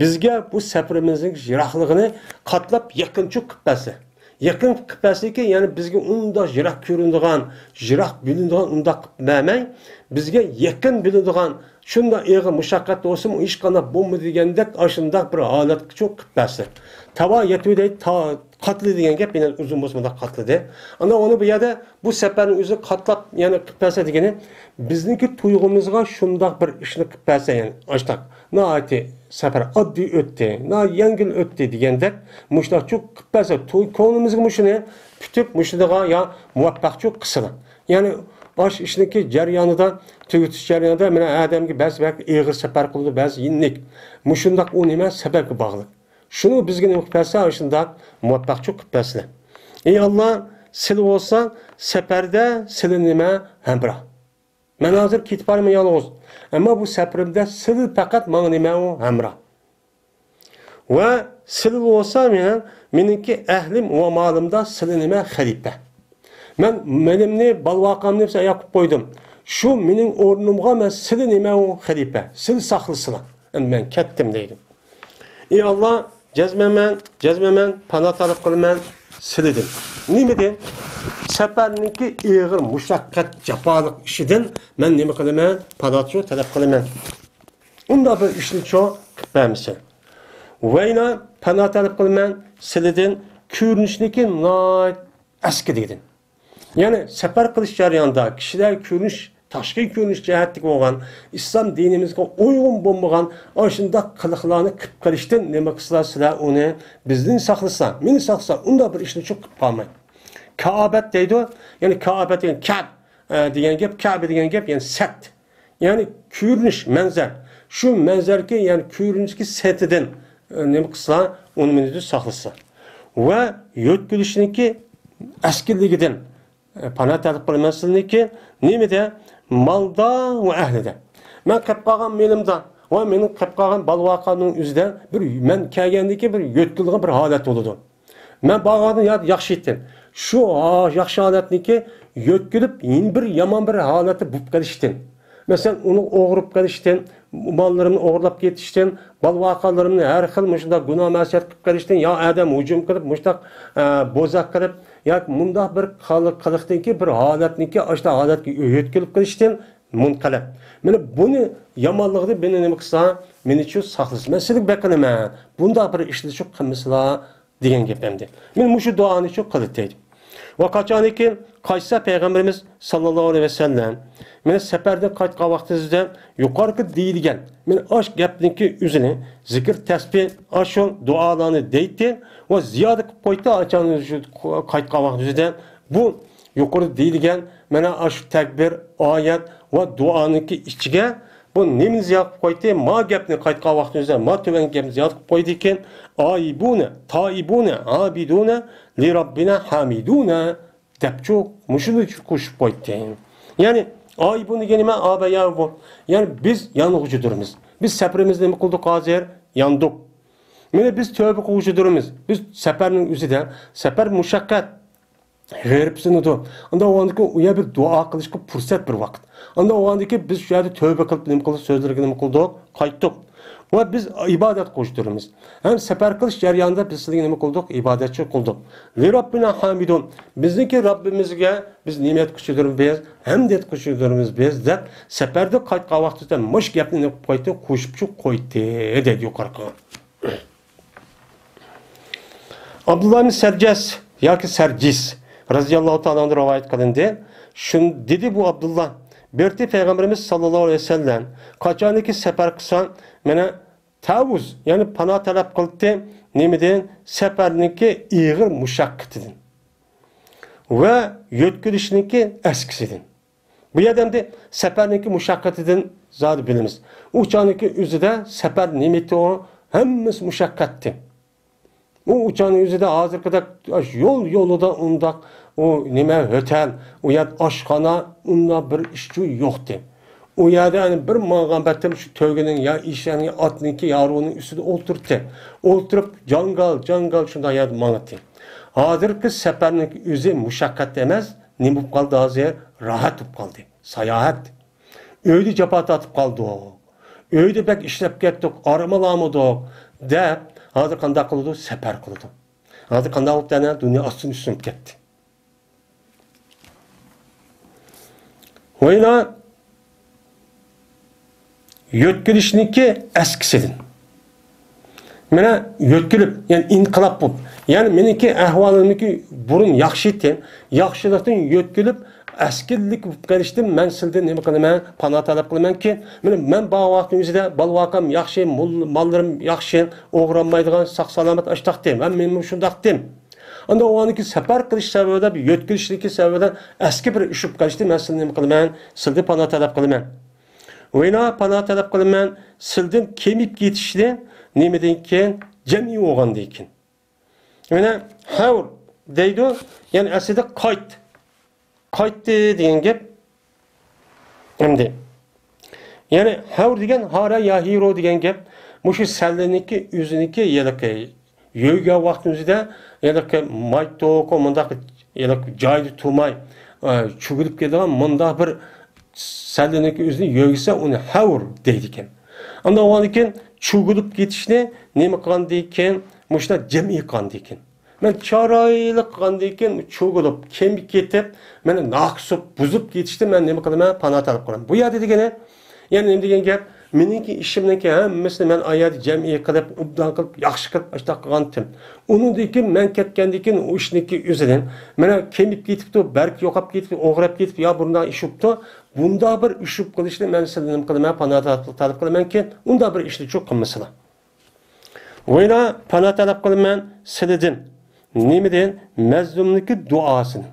بىزگە بۇ سەپىرىمىزنىڭ يىراقلىقىنى قاتلاپ يېقىنچۇ قىلىپ بەرسە. يېقىن قىلىپ بەرسىكى، يەنى بىزگە ئۇنداق يىراق كۆرۈنىدىغان، يىراق بىلىنىدىغان ئۇنداق قىلىپ بەرمەي، بىزگە يېقىن بىلىنىدىغان، شۇنداق ئېغىر مۇشەققەت بولسىمۇ، ھېچقانداق بولمىدى دېگەندەك، ئاشۇنداق بىر ھالەتكىچۇ قىلىپ بەرسە. تاۋا يەتمىدى، تا-، قاتلىدى دېگەن گەپ، يەنە ئۇزۇن بولسا مۇنداق قاتلىدى. ئانا ئۇنى بۇ يەردە بۇ سەپەرنى ئۆزى قاتلاپ يەنە قىلىپ بەرسە دېگىنى، بىزنىڭكى تۇيغۇمىزغا شۇنداق بىر ئىشنى قىلىپ بەرسە، يەنى ئاشتاق ناھايىتى سەپەر ئاددىي ئۆتتى، ناھايىتى يەڭگىل ئۆتتى دېگەندەك، مۇشۇنداقچۇ قىلىپ بەرسە، تو-، كۆڭلىمىزگە مۇشۇنى پۈتۈپ، مۇشۇنىغا يا مۇۋەپپەقچۇ قىلسىلا. يەنى ئاش ئىشنىڭكى جەريانىدا، تۈگىتىش جەريانىدا، مانا ئادەمگە بەزى بەك ئېغىر سەپەر قىلىدۇ، بەزى يېنىك. مۇشۇنداق ئۇ نېمە سەپەرگە باغلىق. شۇنى بىزگە نېمە قىلىپ بەرسە، شۇنداق مۇۋەپپەقچۇ قىلىپ بەرسىلە. ئى ئاللا، سىلى بولسا سەپەردە سىلى نېمە ھەمراھ. مەن ھازىر كېتىپ بارىمەن يالغۇز. ئەمما بۇ سەپىرىمدە سىلى پەقەت ماڭا نېمە ئۇ ھەمراھ. ۋە سىلى بولسا مېنىڭ، مېنىڭكى ئەھلىم ۋە مالىمدا سىلى نېمە خەلىپە. مەن مېلىمنى، بالىۋاقامنى سەييار قىلىپ قويدۇم. شۇ مېنىڭ ئورنۇمغا مەن سىلى نېمە ئۇ خەلىپە. سىلى ساقلىسىلا. ئەمدى مەن كەتتىم دەيدۇ. ئى ئاللا، جەزمەن مەن، جەزمەن مەن پاناھ تەلەپ قىلىمەن سىلىدىن. نېمىدىن؟ سەپەرنىڭكى ئېغىر مۇشەققەت، جاپالىق ئىشىدىن مەن نېمە قىلىمەن؟ پاناھچۇ تەلەپ قىلىمەن. ئۇنداق بىر ئىشنىچۇ قىلىپ بەرمىسە. ۋەينا پاناھ تەلەپ قىلىمەن سىلىدىن كۆرۈنۈشنىكى ناھايىتى ئەسكىلىكىدىن. يەنى سەپەر قىلىش جەريانىدا كىشىلەر كۆرۈنۈش، تاشقى كۆرۈنۈش جەھەتتىكى بولغان، ئىسلام دىنىمىزغا ئۇيغۇن بولمىغان ئاشۇنداق قىلىقلارنى قىلىپ قېلىشتىن نېمە قىلسىلا سىلەر ئۇنى بىزدىن ساقلىسا، مېنى ساقلىسا، ئۇنداق بىر ئىشنىچۇ قىلىپ قالماي. كائابەت دەيدۇ، يەنى كائابەت دېگەن كەب، ئە، دېگەن گەپ، كەبە دېگەن گەپ، يەنى سەت. يەنى كۆرۈنۈش، مەنزەر. شۇ مەنزەركى، يەنى كۆرۈنۈشكى سېتىدىن، ئە، نېمە قىلسا، ئۇنى مېنى ساقلىسا. ۋە يۆتكىلىشنىڭكى ئەسكىلىكىدىن، ئە، پانا تەلەپ قىلىمەن سىلىنىڭكى. نېمىدە؟ مالدا ۋە ئەھلىدە. مەن قېلىپ قالغان مېلىمدا ۋە مېنىڭ قېلىپ قالغان بالىۋاقامنىڭ ئۆزىدە بىر، مەن كەلگەندىن كېيىن بىر يۆتكىلىدىغان بىر ھالەت بولىدۇ. مەن بارغاندا يا-، ياخشى ئىدىم. شۇ ھا-، ياخشى ھالەتنىڭكى يۆتكىلىپ، يەنە بىر يامان بىر ھالەتتە بولۇپ قېلىشتىن. مەسىلەن، ئۇنى ئوغرىپ قېلىشتىن، ماللىرىمنى ئوغرىلاپ كېتىشتىن، بالا-ۋاقالىرىمنى ھەر خىل مۇشۇنداق گۇناھ-مەسىيەت قىلىپ قېلىشتىن، يا ئادەم ھۇجۇم قىلىپ، مۇشۇنداق، ئە، بوزەك قىلىپ، ياكى مۇنداق بىر قىل-، قىلىقتىن كېيىن، بىر ھالەتتىن كېيىن، ئاشۇنداق ھالەتكە يۆتكىلىپ قېلىشتىن مۇنقەلەپ. مانا بۇنى يامانلىقىنى مېنى نېمە قىلسا، مېنى شۇ ساقلىسا، مەن سىلىگە بېقىنىمەن. بۇنداق بىر ئىشنى شۇ قىلمىسىلا، دېگەن گەپ ئەمدى. مانا مۇشۇ دۇئانى شۇ قىلدى. ۋە قاچانكى قايتسا پەيغەمبىرىمىز ساللاللاھۇ ئەلەيھى ۋەسەللەم، مانا سەپەردىن قايتقان ۋاقتىمىزدا يۇقىرىقى دېيىلگەن، مانا ئاش گەپنىڭكى ئۆزىنى زىكىر تەسبىھ، ئاشۇ دۇئالارنى دەيتتى ۋە زىيادە قىلىپ قويدى، ئاچان شۇ قايتقان ۋاقتىمىزدا بۇ يۇقىرىدا دېيىلگەن، مانا ئاشۇ تەكبىر، ئايەت ۋە دۇئانىڭكى ئىچىگە بۇ نېمىنى زىيادە قىلىپ قويدى؟ ما گەپنى قايتقان ۋاقتىمىزدا ما تۆۋەنكى گەپنى زىيادە قىلىپ قويدىكەن. ئائىبۇنە، تائىبۇنە، ئابىدۇنە، لىراببىنا ھامىدۇنە دەپچۇ، مۇشۇنى قوشۇپ قويدى. يەنى ئائىبۇن دېگەن نېمە؟ ئابە يائىبۇ. يەنى بىز يانغۇچىدۇرمىز. بىز سەپىرىمىزنى نېمە قىلدۇق ھازىر؟ ياندۇق. مانا بىز تۆبە قىلغۇچىدۇرمىز. بىز سەپەرنىڭ ئۆزىدە، سەپەر مۇشەققەت. غېرىبسىنىدۇ. ئانداق بولغاندىكىن ئۇ يەر بىر دۇئا قىلىشقا پۇرسەت بىر ۋاقىت. ئانداق بولغاندىكىن بىز شۇ يەردە تۆبە قىلىپ نېمە قىلدۇق، سۆزلىرىگە نېمە قىلدۇق، قايتتۇق. ۋە بىز ئىبادەت قىلغۇچىدۇرمىز. ھەم سەپەر قىلىش جەريانىدا بىز سىلىگە نېمە قىلدۇق؟ ئىبادەتچى قىلدۇق. لىراببىنا ھامىدۇن. بىزنىڭكى رەببىمىزگە بىز نېمە ئېيتقۇچىدۇرمىز؟ ھەمد ئېيتقۇچىدۇرمىز بىز دەپ سەپەردىن قايتقان ۋاقتىدا مۇشۇ گەپنى نېمە قىلىپ قويدى؟ قوشۇپچۇ قويدى دەيدۇ يۇقىرىقىغا. ئابدۇللا ئىبن سەرجەس ياكى سەرجىس رەزىياللاھۇ تائالا ئەنھۇ رىۋايەت قىلىندى. شۇن-، دېدى بۇ ئابدۇللا، بىر پەيغەمبىرىمىز ساللاللاھۇ ئەلەيھى ۋەسەللەم قاچانكى سەپەر قىلسا، مانا تەۋۇز، يەنى پانا تەلەپ قىلدى. نېمىدىن؟ سەپەرنىڭكى ئېغىر مۇشەققىتىدىن ۋە يۆتكىلىشنىڭكى ئەسكىسىدىن. بۇ يەردە ئەمدى سەپەرنىڭكى مۇشەققىتىدىن زادى بىلىمىز. ئۇ چاغنىڭكى ئۆزىدە سەپەر نېمىتى ئۇ؟ ھەممىسى مۇشەققەتتى. ئۇ، ئۇ چاغنىڭ ئۆزىدە ھازىرقىدەك يول يولىدا ئۇنداق ئۇ نېمە ھۆتەل، ئۇ يەردە ئاشخانا، ئۇنداق بىر ئىشچۇ يوقتى. ئۇ يەردە يەنى بىر ماڭغان پەتتىم شۇ تۆگىنىڭ يا ئېشەكنىڭ، ئاتنىڭكى يارۇغىنىڭ ئۈستىدە ئولتۇرتتى. ئولتۇرۇپ جاڭگال، جاڭگال شۇنداق يەردە ماڭاتتى. ھازىرقى سەپەرنىڭ ئۆزى مۇشەققەت ئەمەس، نېمە بولۇپ قالدى ھازىر؟ راھەت بولۇپ قالدى. ساياھەت. ئۆيدە جاپا تارتىپ قالدۇق. ئۆيدە بەك ئىشلەپ كەتتۇق، ئارام ئالالمىدۇق، دەپ، ھازىر قانداق قىلىدۇ؟ سەپەر قىلىدۇ. ھازىر قانداق بولۇپ دەنە دۇنيا ئاستىن ئۈستۈن بولۇپ كەتتى. ۋايلا، يۆتكىلىشنىڭكى ئەسكىسىدىن. مانا يۆتكىلىپ، يەنى ئىنقىلاب بولۇپ، يەنى مېنىڭكى ئەھۋالىمنىڭكى بۇرۇن ياخشى ئىدى، ياخشىلىقتىن يۆتكىلىپ، ئەسكىلىك بولۇپ قېلىشتىن مەن سىلدىن نېمە قىلىمەن؟ پانا تەلەپ قىلىمەنكى، مانا مەن بارغان ۋاقىتنىڭ ئۆزىدە بالا-ۋاقام ياخشى، مول-، ماللىرىم ياخشى، ئوغرانمايدىغان، ساق-سالامەت ئاشتاقتى، مەن مېنىمۇ شۇنداقتىم. ئاندىن ئۇنىڭدىن كېيىن سەپەر قىلىش سەۋەبىدە، يۆتكىلىشنىڭكى سەۋەبىدە ئەسكى بىر ئىش بولۇپ قېلىشتىن مەن سىلدىن نېمە قىلىمەن؟ سىلدىن پانا تەلەپ قىلىمەن. ۋىنا پانا تەلەپ قىلىمەن، سىلدىن كېمىيىپ كېتىشنى نېمىدىن كېيىن؟ جەمئىي بولغاندىن كېيىن. مانا، ھەۋر دەيدۇ، يەنى ئەسلىدە قايت. قايتتى دېگەن گەپ. ئەمدى. يەنى ھەۋر دېگەن ھارا يا ھىرو دېگەن گەپ. مۇشۇ سەللىنىڭكى ئۆزىنىڭكى ھېلىقى يۆگەن ۋاقتىمىزدا ھېلىقى مايتوق، مۇنداق ھېلىقى جايىدا تۇرماي، ئە، چۈگۈلۈپ كېتىدىغان مۇنداق بىر سەللىنىڭكى ئۆزىنى يۆگىسە، ئۇنى ھەۋر دەيدىكەن. ئاندىن ئۇنىڭدىن كېيىن چۈگۈلۈپ كېتىشنى نېمە قىلغاندىن كېيىن، مۇشۇنداق جەمئىي قىلغاندىن كېيىن. مەن چىرايلىق قىلغاندىن كېيىن چۈگۈلۈپ، كېمىپ كېتىپ، مېنى ناقىسۇپ، بۇزۇپ كېتىشتىن مەن نېمە قىلىمەن؟ پانا تەلەپ قىلىمەن. بۇ يەردە دېگىنى، يەنى نېمە دېگەن گەپ؟ مېنىڭكى ئىشىمنىڭكى ھەممىسىنى مەن ئايەردە جەمئىي قىلىپ، ئوبدان قىلىپ، ياخشى قىلىپ، ئاشتاق قىلغانتىم. ئۇنىڭدىن كېيىن مەن كەتكەندىن كېيىن ئۇ ئىشنىڭكى ئۆزىدىن، مانا كېمىپ كېتىپتۇ، بەرىكى يوقاپ كېتىپتۇ، ئوغرىپ كېتىپ، يا بۇنداق ئىش بوپتۇ. بۇنداق بىر ئىش بولۇپ قېلىشنى مەن سىلدىن نېمە قىلىمەن؟ پانا تەلەپ قىلىمەنكى، ئۇنداق بىر ئىشنى چۇ قىلمىسىلا. ۋايلا، پانا تەلەپ قىلىمەن سىلىدىن. نېمىدىن؟ مەزلۇمنىڭكى دۇئاسىنى.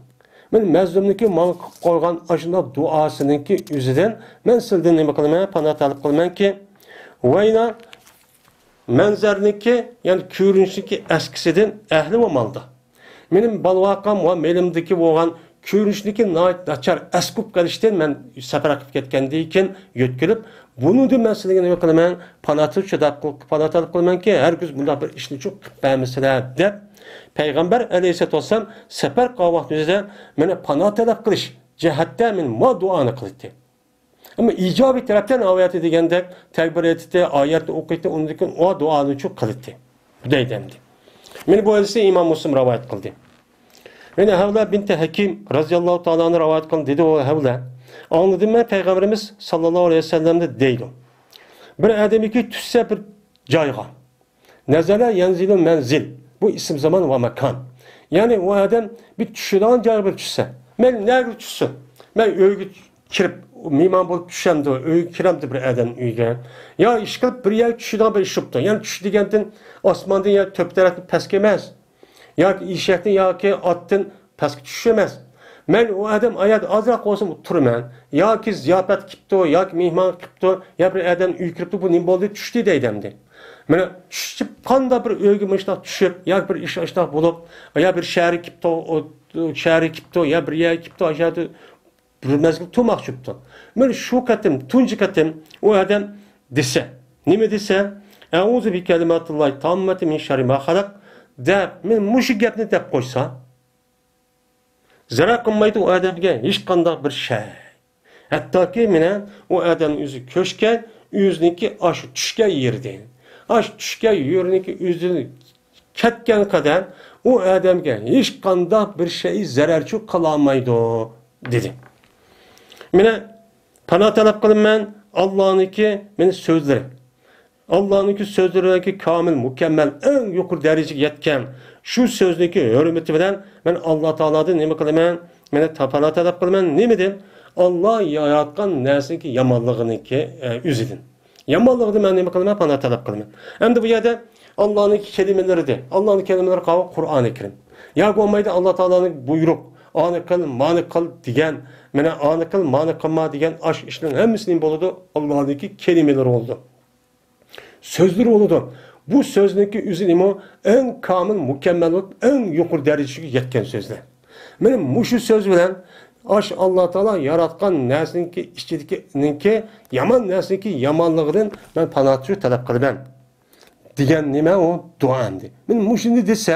مەن مەزلۇمنىڭكى ماڭا قىلىپ قويغان ئاشۇنداق دۇئاسىنىڭكى ئۆزىدىن مەن سىلىدىن نېمە قىلىمەن؟ پانا تەلەپ قىلىمەنكى، ۋايلا، مەنزەرنىڭكى، يەنى كۆرۈنۈشنىڭكى ئەسكىسىدىن ئەھلى ۋە مالدا. مېنىڭ بالا-ۋاقام ۋە مېلىمدىكى بولغان كۆرۈنۈشنىڭكى ناھايىتى ناچار ئەسكى بولۇپ قېلىشتىن مەن سەپەر قىلىپ كەتكەندىن كېيىن يۆتكىلىپ، بۇنىڭدىن مەن سىلىگە نېمە قىلىمەن؟ پانا تىلەپ، پانا تەلەپ قىلىمەنكى، ھەرگىز بۇنداق بىر ئىشنى چۇ قىلىپ بەرمىسىلەر، دەپ پەيغەمبەر ئەلەيھىسسالاتۇ ۋەسسالام سەپەر قىلغان ۋاقتىمىزدا مېنى پانا تەلەپ قىلىش جەھەتتە مېنى ما دۇئانى قىلدى. ئەمما ئىجابىي تەرەپتىن ئاۋايەتتە دېگەندەك تەكبىر ئېيتتى، ئايەتنى ئوقۇيتتى، ئۇندىن كېيىن ئۇ دۇئانى شۇ قىلىتتى. بۇ دەيدۇ ئەمدى. مانا بۇ ھەدىسنى ئىمام مۇسلىم رىۋايەت قىلدى. مانا ھەۋلە بىنتى ھەكىم رازىياللاھۇ تائالا ئەنھا رىۋايەت قىلدى، دېدى ئۇ ھەۋلە. ئاڭلىدىم مەن پەيغەمبىرىمىز ساللاللاھۇ ئەلەيھى ۋەسەللەمنى دەيدۇ. بىر ئادەمكى چۈشسە بىر جايغا. نەزەلە يەنزىلۇ مەنزىل. بۇ ئىسىم زامان ۋە ماكان. يەنى ئۇ ئادەم بىر چۈشىدىغان جايغا بىر چۈشسە. مەيلى نەگە چۈشسۇن. مەن ئۆيگە كىرىپ، مېھمان بولۇپ چۈشەمدۇ، ئۆيگە كىرەمدۇ بىر ئادەم ئۆيگە. يا ئىشقىلىپ بىر يەرگە چۈشىدىغان بىر ئىش بوپتۇ. يەنى چۈش دېگەندىن ئاسماندىن يا تۆپە تەرەپتىن پەسكە ئەمەس. ياكى ئېشەكتىن ياكى ئاتتىن پەسكە چۈشۈش ئەمەس. مەن ئۇ ئادەم ئايەت ئازراق بولسىمۇ تۇرىمەن. ياكى زىياپەت كېپتۇ، ياكى مېھمان كېپتۇ، يا بىر ئادەم ئۆيگە كىرىپتۇ، بۇ نېمە بولدى؟ چۈشتى دەيدۇ ئەمدى. مانا چۈشۈپ قانداق بىر ئۆيگە مۇشۇنداق چۈشۈپ، ياكى بىر ئىش ئاشۇنداق بولۇپ، يا بىر شەھەرگە كېپتۇ، ئۇ شەھەرگە كېپتۇ، يا بىر يەرگە كېپتۇ، ئاشۇ يەردە بىر مەزگىل تۇرماقچى بوپتۇ. مانا شۇ قېتىم، تۇنجى قېتىم ئۇ ئادەم دېسە، نېمە دېسە، «ئەئۇزۇ بىكەلىماتىللاھى تاممەتى مىن شەررى ما خەلەق» دەپ، مانا مۇشۇ گەپنى دەپ قويسا، زەرەر قىلمايدۇ ئۇ ئادەمگە ھېچقانداق بىر شەي. ھەتتاكى مانا ئۇ ئادەم ئۆزى كۆچكەن، ئۆزىنىڭكى ئاشۇ چۈشكەن يېرىدىن، ئاشۇ چۈشكەن يېرىنىڭكى ئۆزىدىن كەتكەن قەدەر ئۇ ئادەمگە ھېچقانداق بىر شەي زەرەرچۇ قىلالمايدۇ، دېدى. مانا پانا تەلەپ قىلىمەن ئاللانىڭكى مانا سۆزلىرى. ئاللانىڭكى سۆزلىرىدىكى كامىل، مۇكەممەل، ئەڭ يۇقىرى دەرىجىگە يەتكەن شۇ سۆزنىڭكى ھۆرمىتى بىلەن مەن ئاللا تائالادىن نېمە قىلىمەن؟ مانا پانا تەلەپ قىلىمەن. نېمىدىن؟ ئاللا ياراتقان نەرسىنىڭكى يامانلىقىنىڭكى، ئە، ئۆزىدىن. يامانلىقىدىن مەن نېمە قىلىمەن؟ پانا تەلەپ قىلىمەن. ئەمدى بۇ يەردە ئاللانىڭ كەلىمىلىرىدە، ئاللانىڭ كەلىمىلىرى قاۋۇ قۇرئانى كەرىم. يا بولمايدۇ ئاللا تائالانىڭ بۇيرۇق، ئانى قىل، مانى قىل دېگەن، مانا ئانى قىل، مانى قىلما دېگەن ئاش ئىشنىڭ ھەممىسى نېمە بولىدۇ؟ ئاللانىڭكى كەلىمىلىرى بولىدۇ. سۆزلىرى بولىدۇ. بۇ سۆزنىڭكى ئۆزى نېمە؟ ئەڭ كامىل، مۇكەممەل بولۇپ، ئەڭ يۇقىرى دەرىجىگە يەتكەن سۆزلەر. مانا مۇشۇ سۆز بىلەن ئاش ئاللا تائالا ياراتقان نەرسىنىڭكى ئىچىدىكىنىڭكى يامان نەرسىنىڭكى يامانلىقىدىن مەن پاناھچۇ تەلەپ قىلىمەن. دېگەن نېمە ئۇ؟ دۇئا ئەمدى. مانا مۇشۇنى دېسە،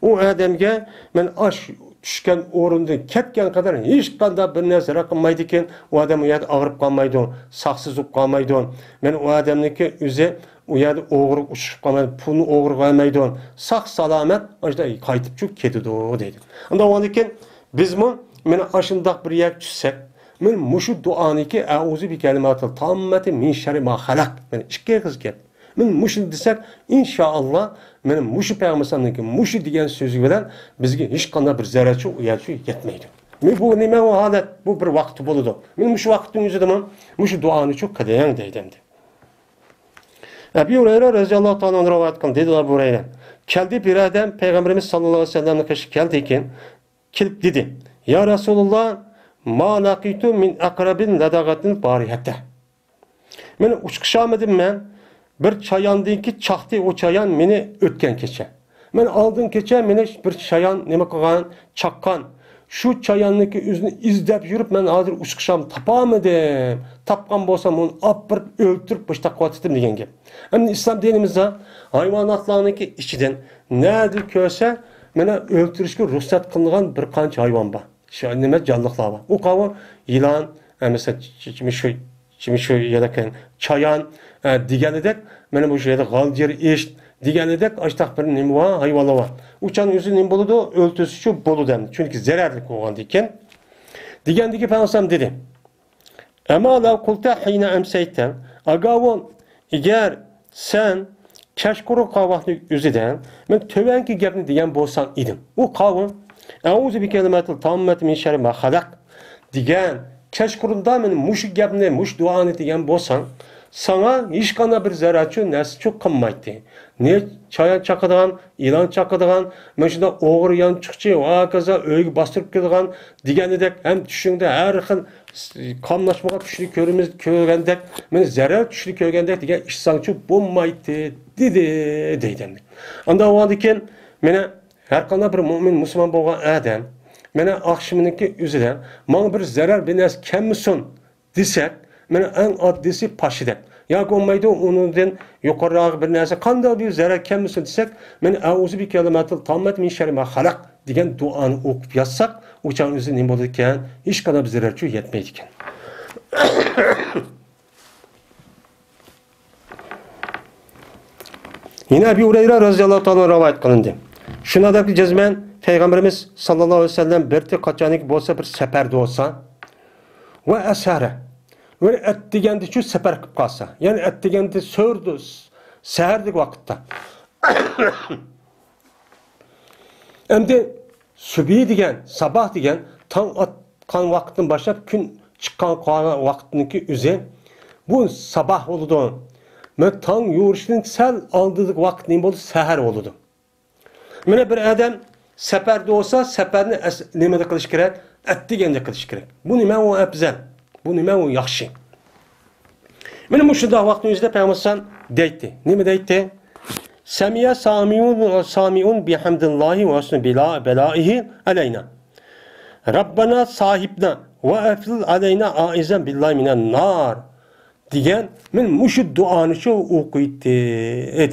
ئۇ ئادەمگە مەن ئاش چۈشكەن ئورۇندىن كەتكەن قەدەر ھېچقانداق بىر نەرسە زەرەر قىلمايدىكەن، ئۇ ئادەم ئۇ يەردە ئاغرىپ قالمايدۇ، ساقسىز بولۇپ قالمايدۇ. مانا ئۇ ئادەمنىڭكى ئۆزى ئۇ يەردە ئوغرى ئۇچرىشىپ قالمايدۇ، پۇلنى ئوغرى قىلالمايدۇ. ساق سالامەت ئاشۇنداق قايتىپچۇ كېتىدۇ دەيدۇ. ئاندىن ئاندىن كېيىن بىزمۇ مانا ئاشۇنداق بىر يەرگە چۈشسەك، مانا مۇشۇ دۇئانىكى «ئەئۇزۇ بىكەلىماتىل تاممەتى مىن شەررى ما خەلەق». مانا ئىككى ئېغىز گەپ. مانا مۇشۇنى دېسەك، ئىنشائاللا، مانا مۇشۇ پەيغەمبەر ئەلەيھىسسالامنىڭكى مۇشۇ دېگەن سۆزى بىلەن بىزگە ھېچقانداق بىر زەرەرچۇ، ئۇيەرچۇ يەتمەيدۇ. مانا بۇ نېمە ئۇ ھالەت؟ بۇ بىر ۋاقىتتا بولىدۇ. مانا مۇشۇ ۋاقىتنىڭ ئۆزىدىمۇ مۇشۇ دۇئانىچۇ قىلىڭ دەيدۇ ئەمدى. ئەبى ھۇرەيرە رەزىياللاھۇ تائالا ئەنھۇ رىۋايەت قىلدى، دېدى ئەبۇ ھۇرەيرە. كەلدى بىر ئادەم پەيغەمبىرىمىز ساللاللاھۇ ئەلەيھى ۋەسەللەمنىڭ قېشىغا كەلدى كېيىن، كېلىپ دېدى، يا رەسۇلاللا، ما لاقىتۇ مىن ئەقرەبىن لەدەغەتىن بارىھەتە. مەن ئۇچقۇشالمىدىم مەن. بىر چاياندىكى چاقتى ئۇ چايان مېنى ئۆتكەن كېچە. مەن ئالدىن كېچە مېنى بىر چايان نېمە قىلغان، چاققان. شۇ چاياننىڭكى ئۆزىنى ئىزدەپ يۈرۈپ، مەن ھازىر ئۇچقۇشام تاپالمىدىم. تاپقان بولسام، ئۇنى ئاپىرىپ ئۆلتۈرۈپ، بۇ يەردە قويۇۋېتەتتىم دېگەن گەپ. ئەمدى ئىسلام دىنىمىزدا ھايۋاناتلارنىڭكى ئىچىدىن نەدە كۆرسە، مانا ئۆلتۈرۈشكە رۇخسەت قىلىنغان بىر قانچە ھايۋان بار. شۇ نېمە جانلىقلار بار. ئۇ قاۋۇ يىلان، ئە، مەسىلەن، چ-، چ-، مۇشۇ، چ-، مۇشۇ يەنە چايان، ئە، دېگەندەك، مانا مۇشۇ يەردە غالجىر ئىت دېگەندەك، ئاشتاق بىر نېمە بار، ھايۋانلار بار. ئۇچان ئۆزى نېمە بولىدۇ؟ ئۆلتۈرسىچۇ بولىدۇ ئەمدى. چۈنكى زەرەرلىك بولغاندىكىن. دېگەندىكى پەيغەمبەر دېدى. ئەما لەو قۇلتە ھىنە ئەمسەيتە، ئاگاۋۇ، ئەگەر سەن كەچقۇرۇن قاۋاقنى ئۆزىدە مەن تۆۋەنكى گەپنى دېگەن بولساڭ ئىدىم. ئۇ قاۋۇ، ئەئۇزۇ بىكەلىماتىل تاممەتى مىن شەررى ما خەلەق دېگەن كەچقۇرۇندا مەن مۇشۇ گەپنى، مۇشۇ دۇئانى دېگەن بولساڭ، ساڭا ھېچقانداق بىر زەرەرچۇ نەرسىچۇ قىلمايتتى. نە چايان چاقىدىغان، يىلان چاقىدىغان، مانا شۇنداق ئوغرى يانچۇقچى ۋە ھاكازا ئۆيگە باستۇرۇپ كىرىدىغان دېگەندەك، ھەم چۈشۈڭدە ھەر خىل قاملاشمىغان چۈشنى كۆرىمىز، كۆرگەندەك، مانا زەرەر چۈشنى كۆرگەندەك دېگەن ئىشساڭچۇ بولمايتتى، دېدى، دەيدۇ ئەمدى. ئاندىن ئاۋۋالدىن كېيىن مانا ھەر قانداق بىر مۆمىن مۇسۇلمان بولغان ئادەم مانا ئاخشىمىنىڭكى ئۆزىدە ماڭا بىر زەرەر، بىر نەرسە كەلمىسۇن، دېسەك، مانا ئەڭ ئاددىيسى پاشىدەك. ياكى بولمايدۇ، ئۇنىڭدىن يۇقىرىراق بىر نەرسە، قانداق بىر زەرەر كەلمىسۇن دېسەك، مانا ئەئۇزۇ بىكەلىماتىل تاممەتى مىن شەررى ما خەلەق دېگەن دۇئانى ئوقۇپ ياتساق، ئۇ چاغ ئۆزى نېمە بولىدىكەن؟ ھېچقانداق بىر زەرەرچۇ يەتمەيدىكەن. يەنە ئەبى ھۇرەيرە رەزىياللاھۇ تائالا رىۋايەت قىلىندى. شۇنىڭدەك جەزمەن پەيغەمبىرىمىز ساللاللاھۇ ئەلەيھى ۋەسەللەم بىر قاچانكى بولسا بىر سەپەردە بولسا، ۋە ئەسھەرە، ۋە ئەتىگەندە شۇ سەپەر قىلىپ قالسا، يەنى ئەتىگەندە سۆردە، سەھەردىكى ۋاقىتتا. ئەمدى سۈبھى دېگەن، ساباھ دېگەن تاڭ ئاتقان ۋاقىتتىن باشلاپ كۈن چىققان ۋاقىتنىڭكى ئۆزى بۇ ساباھ بولىدۇ. مانا تاڭ يورۇشتىن سەل ئالدىدىكى ۋاقىت نېمە بولىدۇ؟ سەھەر بولىدۇ. مانا بىر ئادەم سەپەردە بولسا، سەپەرنى ئەس-، نېمىدە قىلىش كېرەك؟ ئەتىگەندە قىلىش كېرەك. بۇ نېمە ئۇ ئەپزەل؟ بۇ نېمە ئۇ ياخشى؟ مانا مۇشۇنداق ۋاقىتنىڭ ئۆزىدە پەيغەمبەر ئەلەيھىسسالام دەيتتى. نېمە دەيتتى؟ سەمىئە سامىئۇن، سامىئۇن بىھەمدىللاھى ۋە ھۇسنى بىلا-، بەلائىھى ئەلەينا. رەببەنا ساھىبنا ۋە ئەفرىغ ئەلەينا ئائىزەن بىللاھى مىنەن نار دېگەن، مانا مۇشۇ دۇئانى شۇ ئوقۇيتتى،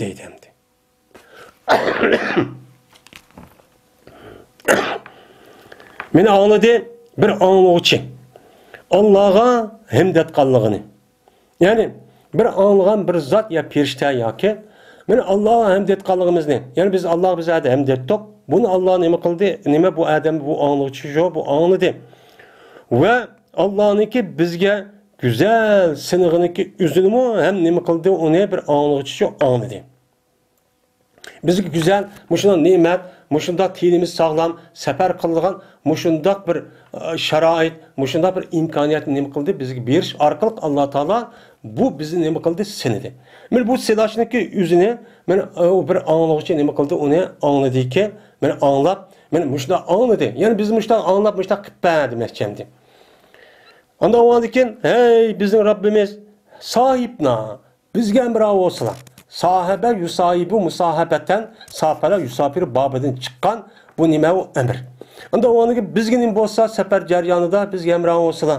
دەيدۇ ئەمدى. مېنى ئاڭلىدى بىر ئاڭلىغۇچى، ئاللاغا ھەمد ئېيتقانلىقىنى. يەنى بىر ئاڭلىغان بىر زات يا پېرىشتە ياكى مېنى ئاللاغا ھەمد ئېيتقانلىقىمىزنى، يەنى بىز ئاللاغا بىز ھەمد ئېيتتۇق. بۇنى ئاللا نېمە قىلدى؟ نېمە بۇ ئادەم، بۇ ئاڭلىغۇچى شۇ، بۇ ئاڭلىدى. ۋە ئاللانىڭكى بىزگە گۈزەل سىنىغىنىڭكى ئۆزىنىمۇ ھەم نېمە قىلدى؟ ئۇنى بىر ئاڭلىغۇچى شۇ ئاڭلىدى. بىزگە گۈزەل مۇشۇنداق نېمەت، مۇشۇنداق تېنىمىز ساغلام، سەپەر قىلىدىغان مۇشۇنداق بىر، ئە، شارائىت، مۇشۇنداق بىر ئىمكانىيەتنى نېمە قىلدى؟ بىزگە بېرىش ئارقىلىق ئاللا تائالا بۇ بىزنى نېمە قىلدى؟ سىنىدى. مانا بۇ سىناشنىڭكى ئۆزىنى مانا، ئە، ئۇ بىر ئاڭلىغۇچى نېمە قىلدى؟ ئۇنى ئاڭلىدىكى، مانا ئاڭلاپ، مانا مۇشۇنداق ئاڭلىدى. يەنى بىز مۇشۇنداق ئاڭلاپ، مۇشۇنداق قىلىپ بەر دېمەكچى ئەمدى. ئاندىن ئۇنىڭدىن كېيىن، ھەي بىزنىڭ رەببىمىز، ساھىبنا، بىزگە ھەمراھ بولسىلا. ساھەبە يۇساھىبۇ مۇساھەبەتەن، سافەرە يۇسافىرۇ بابىدىن چىققان بۇ نېمە؟ ئۇ ئەمىر. ئەمدى ئۇنىڭدىن كېيىن بىزگە نېمە بولسا سەپەر جەريانىدا بىزگە ھەمراھ بولسىلا.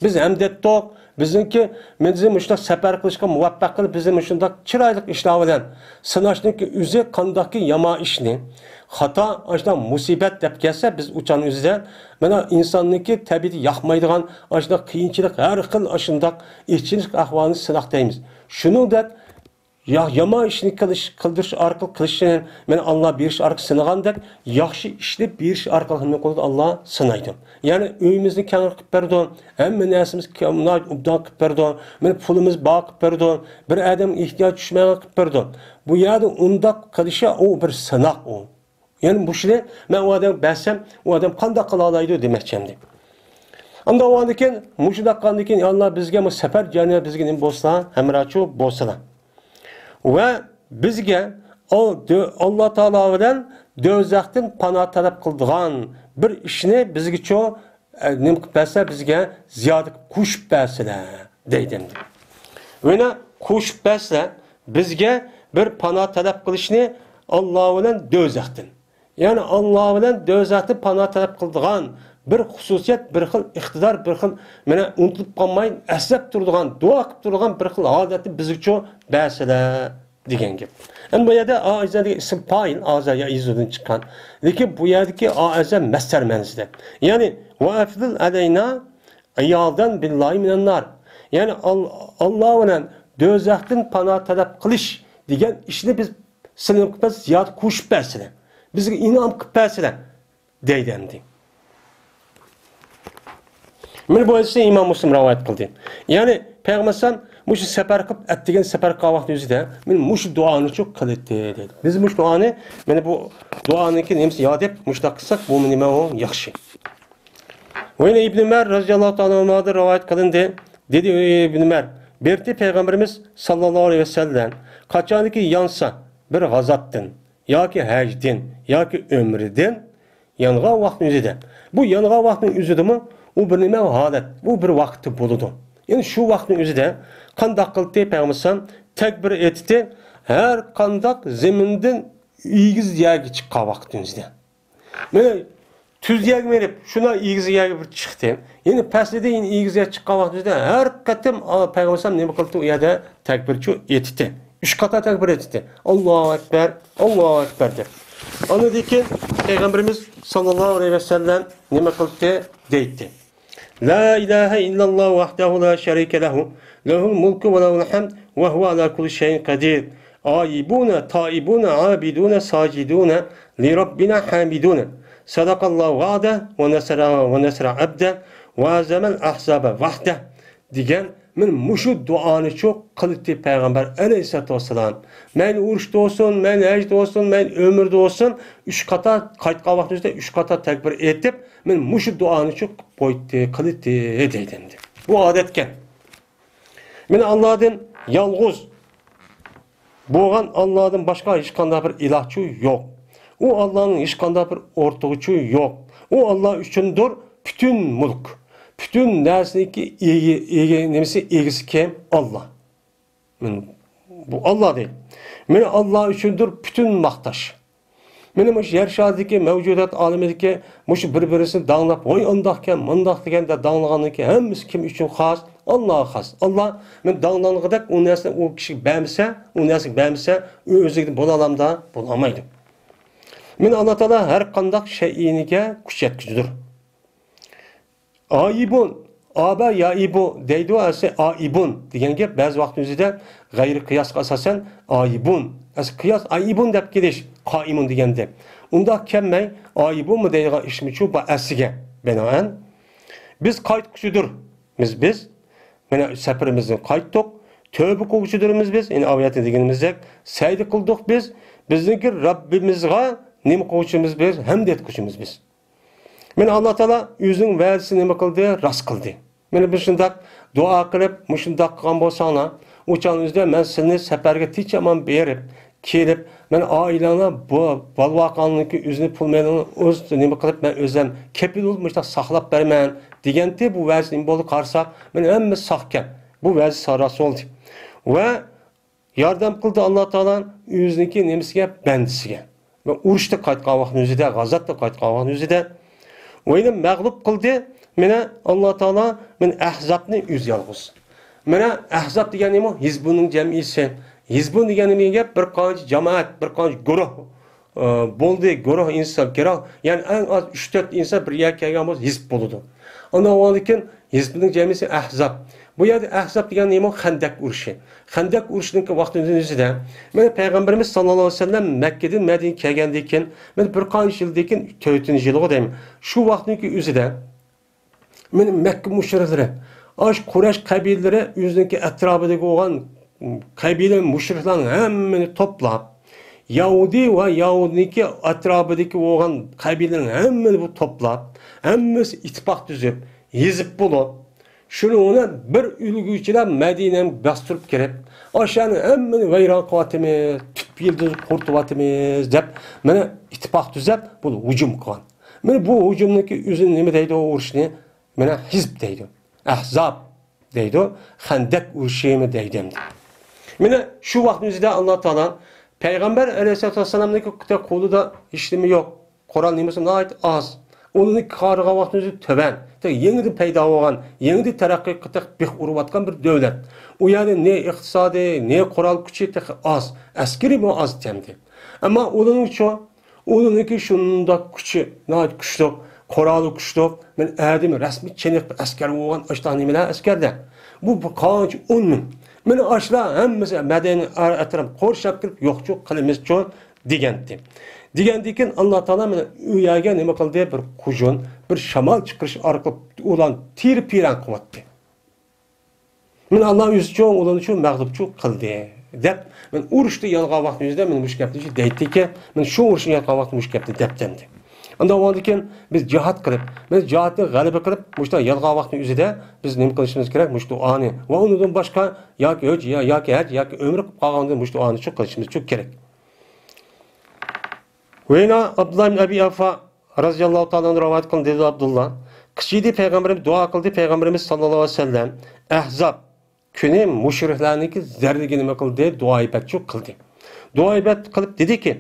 بىز ھەمدە ئېيتتۇق، بىزنىڭكى، بىزنى مۇشۇنداق سەپەر قىلىشقا مۇۋەپپەق قىلىپ، بىزنى مۇشۇنداق چىرايلىق ئىشلار بىلەن سىناشنىڭكى ئۆزى قانداقكى يامان ئىشنى، خاتا، ئاشۇنداق مۇسىبەت دەپ كەلسە، بىز ئۇچان ئۆزىدە، مانا ئىنساننىڭكى تەبىئىتى ياقمايدىغان ئاشۇنداق قىيىنچىلىق، ھەر خىل ئاشۇنداق ئېچىنىش ئەھۋالىنى سىناق دەيمىز. شۇنىڭدەك يا-، يامان ئىشنى قىلىش، قىلدۇرۇش ئارقىلىق قىلىشنى مانا ئاللا بېرىش ئارقىلىق سىنىغاندەك، ياخشى ئىشنى بېرىش ئارقىلىق نېمە قىلىدۇ؟ ئاللا سىنايدۇ. يەنى ئۆيىمىزنى كەڭرى قىلىپ بەردۇ، ھەممە نەرسىمىز كە-، مۇنداق ئوبدان قىلىپ بەردۇ، مانا پۇلىمىز بار قىلىپ بەردۇ، بىر ئادەم ئېھتىياج چۈشمەيدىغان قىلىپ بەردۇ. بۇ يەردە ئۇنداق قىلىشى ئۇ بىر سىناق ئۇ. يەنى مۇشۇنى مەن ئۇ ئادەمگە بەرسەم، ئۇ ئادەم قانداق قىلالايدۇ دېمەكچى ئەمدى. ئاندىن ئۇنىڭدىن كېيىن، مۇشۇنداق قىلغاندىن كېيىن، يا ئاللا، بىزگە بۇ سەپەر جەريانىدا بىزگە نېمە بولسا، ھەمراھچى بولسىلا. ۋە بىزگە ئال-، دۆ-، ئاللا تائالا بىلەن دوزاختىن پانا تەلەپ قىلىدىغان بىر ئىشنى بىزگىچۇ، ئە، نېمە قىلىپ بەرسە، بىزگە زىيادە قىلىپ قوشۇپ بەرسىلە، دەيدۇ ئەمدى. ۋەنە قوشۇپ بەرسە، بىزگە بىر پانا تەلەپ قىلىشنى ئاللا بىلەن دوزاختىن. يەنى ئاللا بىلەن دوزاختىن پانا تەلەپ قىلىدىغان بىر خۇسۇسىيەت، بىر خىل ئىقتىدار، بىر خىل، مانا، ئۇنتۇلۇپ قالماي ئەسلەپ تۇرىدىغان، دۇئا قىلىپ تۇرىدىغان بىر خىل ھالەتنى بىزگىچۇ بەرسىلە دېگەن گەپ. ئەمدى بۇ يەردە ئائىزە دېگەن ئىسىم پائىل، ئائىزە يا ئىزۇدىن چىققان. لېكىن بۇ يەردىكى ئائىزە مەسدەر مەنىسىدە. يەنى، ۋە ئەفرىغ ئەلەينا ئىئازەن بىللاھى مىنەن نار. يەنى، ئال-، ئاللا بىلەن دوزاختىن پانا تەلەپ قىلىش دېگەن ئىشنى بىز سىلەرگە زىيادە قوشۇپ بەرسىلە. بىزگە ئىنئام قىلىپ بەرسىلە. دەيدۇ ئەمدى. مانا بۇ ھەدىسنى ئىمام مۇسلىم رىۋايەت قىلدى. يەنى پەيغەمبەر ئەلەيھىسسالام مۇشۇ سەپەر قىلىپ، ئەتىگەن سەپەر قىلغان ۋاقتى ئۆزىدە، مانا مۇشۇ دۇئانىچۇ قىلىتتى دەيدۇ. بىز مۇشۇ دۇئانى، مانا بۇ دۇئانىڭكى نېمىسى يا دەپ مۇشۇنداق قىلساق، بۇمۇ نېمە ئۇ ياخشى. ۋە يەنە ئىبن ئۆمەر رەزىياللاھۇ تائالا ئەنھۇدىن رىۋايەت قىلىندى. دېدى ئىبن ئۆمەر، بىرتى پەيغەمبىرىمىز ساللاللاھۇ ئەلەيھى ۋەسەللەم، قاچانكى يانسا بىر غازاتتىن ياكى ھەجدىن ياكى ئۆمرىدىن، يانغان ۋاقىتنىڭ ئۆزىدە. بۇ يانغان ۋاقىتنىڭ ئۆزىدىمۇ ئۇ بىر نېمە ھالەت، ئۇ بىر ۋاقىتتا بولىدۇ. يەنى شۇ ۋاقىتنىڭ ئۆزىدە قانداق قىلدى پەيغەمبەر ئەلەيھىسسالام؟ تەكبىر ئېيتتى، ھەر قانداق زېمىندىن ئېگىز يەرگە چىققان ۋاقىتنىڭ ئۆزىدە. مانا تۈز يەرگە مېڭىپ، شۇنداق ئېگىز يەرگە بىر چىقتى. يەنە پەسلىدە يەنە ئېگىز يەرگە چىققان ۋاقتىمىزدا ھەر قېتىم، ئا، پەيغەمبەر ئەلەيھىسسالام نېمە قىلدى؟ ئۇ يەردە تەكبىرچۇ ئېيتتى. ئۈچ قاتار تەكبىر ئېيتتى. ئاللاھۇ ئەكبەر، ئاللاھۇ ئەكبەر دەپ. ئاندىن كېيىن پەيغەمبىرىمىز ساللاللاھۇ ئەلەيھى ۋەسەللەم نېمە قىلدى؟ دەيتتى. لا إله إلا الله وحده لا شريك له، له الملك وله الحمد وهو على كل شيء قدير. آيبون، تائبون، عابدون، ساجدون لربنا حامدون. صدق الله وعده ونصر، ونصر عبده وهزم الأحزاب وحده. دېگەن، مانا مۇشۇ دۇئانىچۇ قىلىتتى پەيغەمبەر ئەلەيھىسسالاتۇ ۋەسسالام. مەيلى ئۇرۇشتا بولسۇن، مەيلى ھەجدە بولسۇن، مەيلى ئۆمرىدە بولسۇن، ئۈچ قاتا قايتقان ۋاقتىمىزدا ئۈچ قاتا تەكبىر ئېيتىپ، مانا مۇشۇ دۇئانىچۇ قىلىپ قويتتى، قىلىتتى دەيدۇ ئەمدى. بۇ ئادەتكەن. مانا ئاللادىن يالغۇز بولغان، ئاللادىن باشقا ھېچقانداق بىر ئىلاھچۇ يوق. ئۇ ئاللانىڭ ھېچقانداق بىر ئورتىغىچۇ يوق. ئۇ ئاللا ئۈچۈندۇر پۈتۈن مۈلۈك. پۈتۈن نەرسىنىڭكى ئىگە، ئىگە، نېمىسى، ئىگىسى كىم؟ ئاللا. مانا بۇ ئاللا دەيدۇ. مانا ئاللا ئۈچۈندۇر پۈتۈن ماختاش. مانا مۇشۇ يەر شارىدىكى مەۋجۇدات ئالىمىدىكى مۇشۇ بىر-بىرىسىنى داڭلاپ، ۋاي ئانداقكەن، مۇنداق دېگەندە داڭلىغاندىن كېيىن ھەممىسى كىم ئۈچۈن خاس؟ ئاللاغا خاس. ئاللا مانا داڭلانغۇدەك ئۇ نەرسىنى ئۇ كىشىگە بەرمىسە، ئۇ نەرسىگە بەرمىسە، ئۆزلۈكىدىن بولالامدا؟ بولالمايدۇ. مانا ئاللا تائالا ھەر قانداق شەيئىنىگە كۈچ يەتكۈچىدۇر. ئايىبۇن، ئابا يائىبۇ دەيدۇ، ئەسلى ئائىبۇن دېگەن گەپ بەزى ۋاقىتنىڭ ئۆزىدە غەيرىي قىياسقا ئاساسەن ئايىبۇن. ئەسلى قىياس ئايىبۇن دەپ كېلىش، قائىمۇن دېگەندە. ئۇنداق كەلمەي، ئائىبۇنمۇ دەيدىغان ئىشمۇچۇ بار ئەسلىگە بىنائەن. بىز قايتقۇچىدۇر. بىز، بىز، مانا سەپىرىمىزدىن قايتتۇق. تۆبە قىلغۇچىدۇرمىز بىز. يەنى ئايەتتە دېگىنىمىزدەك، سەجدە قىلدۇق بىز. بىزنىڭكى رەببىمىزغا نېمە قىلغۇچىمىز بىز؟ ھەمد ئېيتقۇچىمىز بىز. مانا ئاللا تائالا ئۆزىنىڭ ۋەدىسىنى نېمە قىلدى؟ راست قىلدى. مانا مۇشۇنداق دۇئا قىلىپ، مۇشۇنداق قىلغان بولساڭلار، ئۇ چاغنىڭ ئۆزىدە مەن سىلىنى سەپەرگە تىنچ-ئامان بېرىپ، كېلىپ، مانا ئائىلەڭلار بۇ بالىۋاقاڭنىڭكى ئۆزىنى پۇل مېلىنى ئۆز نېمە قىلىپ، مەن ئۆزۈم كېپىل بولۇپ مۇشۇنداق ساقلاپ بېرىمەن دېگەنتى. بۇ ۋەدىسى نېمە بولدى؟ قارىساق، مانا ھەممىسى ساقكەن. بۇ ۋەدىسى راست بولدى. ۋە ياردەم قىلدى ئاللا تائالا ئۆزىنىڭكى نېمىسىگە؟ بەندىسىگە. ۋە ئۇرۇشتا قايتقان ۋاقتىنىڭ ئۆزىدە، غازاتتا قايتقان ۋاقتىنىڭ ئۆزىدە. ۋە يەنە مەغلۇپ قىلدى. مانا ئاللا تائالا مانا ئەھزابنى ئۆزى يالغۇز. مانا ئەھزاب دېگەن نېمە؟ ھىزبنىڭ جەمئىيىتى. ھىزبۇن دېگەن نېمە گەپ؟ بىر قانچە جامائەت، بىر قانچە گۇرۇھ، ئى، بولدى، گۇرۇھ ئىنسان كىرا. يەنى ئەڭ ئاز ئۈچ تۆت ئىنسان بىر يەرگە كەلگەن بولسا ھىزب بولىدۇ. ئاندىن كېيىن ھىزبنىڭ جەمئىيىتى ئەھزاب. بۇ يەردە ئەھزاب دېگەن نېمە؟ خەندەق ئۇرۇشى. خەندەق ئۇرۇشىنىڭكى ۋاقتىنىڭ ئۆزىدە، مانا پەيغەمبىرىمىز ساللاللاھۇ ئەلەيھى ۋەسەللەم مەككىدىن مەدىنىگە كەلگەندىن كېيىن، مانا بىر قانچە يىلدىن كېيىن، تۆتىنچى يىلغۇ دەيمەن، شۇ ۋاقىتنىڭكى ئۆزىدە، مانا مەككە مۇشرىكلىرى، ئاش قۇرەش قەبىلىلىرى ئۆزىنىڭكى ئەتراپىدىكى بولغان قەبىلە مۇشرىكلارنىڭ ھەممىنى توپلاپ، يەھۇدىي ۋە يەھۇدىينىڭكى ئەتراپىدىكى بولغان قەبىلىلەرنىڭ ھەممىنى بۇ توپلاپ، ھەممىسى ئىتتىپاق تۈزۈپ، ھىزىپ بولۇپ، شۇنىڭ بىلەن بىر ئۆلگۈچىلەر مەدىنەنى باستۇرۇپ كىرىپ، ئاشۇلارنى ھەممىنى ۋەيران قىلىۋاتىمىز، تۈپ يىلتىزىنى قۇرۇتۇۋاتىمىز دەپ، مانا ئىتتىپاق تۈزەپ، بۇ ھۇجۇم قىلغان. مانا بۇ ھۇجۇمنىڭكى ئۆزىنى نېمە دەيدۇ، ئۇ ئۇرۇشنى؟ مانا ھىزب دەيدۇ. ئەھزاب دەيدۇ. خەندەق ئۇرۇشىمۇ دەيدۇ ئەمدى. مانا شۇ ۋاقىتنىڭ ئۆزىدە ئاللا تائالا پەيغەمبەر ئەلەيھىسسالاتۇ ۋەسسالامنىڭكى قولىدا ھېچنېمە يوق. قورال نېمىسى ناھايىتى ئاز. ئۇنىڭ قارىغان ۋاقتىنىڭ ئۆزى تۆۋەن. تېخى يېڭىدىن پەيدا بولغان، يېڭىدىن تەرەققىي قىلىپ بىخ ئۇرۇۋاتقان بىر دۆلەت. ئۇ يەردە نە ئىقتىسادى، نە قورال كۈچى تېخى ئاز. ئەسكىرىمۇ ئاز ئەمدى. ئەمما ئۇنىڭچۇ، ئۇنىڭكى شۇنداق كۈچى، ناھايىتى كۈچلۈك، قورالى كۈچلۈك، مانا ئادىمى رەسمىي چېنىق بىر ئەسكەر بولغان ئاشۇنداق نېمىلەر ئەسكەردە. بۇ بىر قانچە ئون مىڭ. مانا ئاشۇلار ھەممىسى مەدىنە ئەتراپ قورشاپ كىرىپ يوقچۇ قىلىمىزچۇ دېگەنتى. دېگەندىن كېيىن ئاللا تائالا مانا ئۇ يەرگە نېمە قىلدى؟ بىر قۇژۇن، بىر شامال چىقىرىش ئارقىلىق ئۇلارنى تېرە-پىرەن قىلىۋەتتى. مانا ئاللا ئۆزىچۇ ئۇلارنىچۇ مەغلۇپچۇ قىلدى دەپ، مانا ئۇرۇشتا يانغان ۋاقتى ئۆزىدە مانا مۇشۇ گەپنى دەيتتىكى، مانا شۇ ئۇرۇشتا يانغان ۋاقتى مۇشۇ گەپنى دەپتىمدى. ئاندىن ئۇنىڭدىن كېيىن بىز جىھاد قىلىپ، بىز جىھادنى غەلىبە قىلىپ، مۇشۇنداق يانغان ۋاقتى ئۆزىدە بىز نېمە قىلىشىمىز كېرەك؟ مۇشۇ دۇئانى ۋە ئۇنىڭدىن باشقا ياكى ھۆج، يا-، ياكى ھەج، ياكى ئۆمرە قىلىپ قالغاندا مۇشۇ دۇئانىچۇ قىلىشىمىزچۇ كېرەك. ۋە يەنە ئابدۇللا ئىبن ئەبى ئەۋفا رازىياللاھۇ تائالا ئەنھۇ رىۋايەت قىلىندى، دەيدۇ ئابدۇللا. قىچىدى پەيغەمبىرىمىز دۇئا قىلدى، پەيغەمبىرىمىز ساللاللاھۇ ئەلەيھى ۋەسەللەم ئەھزاب كۈنى مۇشرىكلارنىڭكى زەررىگە نېمە قىلدى؟ دۇئا ئىبادەتچۇ قىلدى. دۇئا ئىبادەت قىلىپ دېدىكى،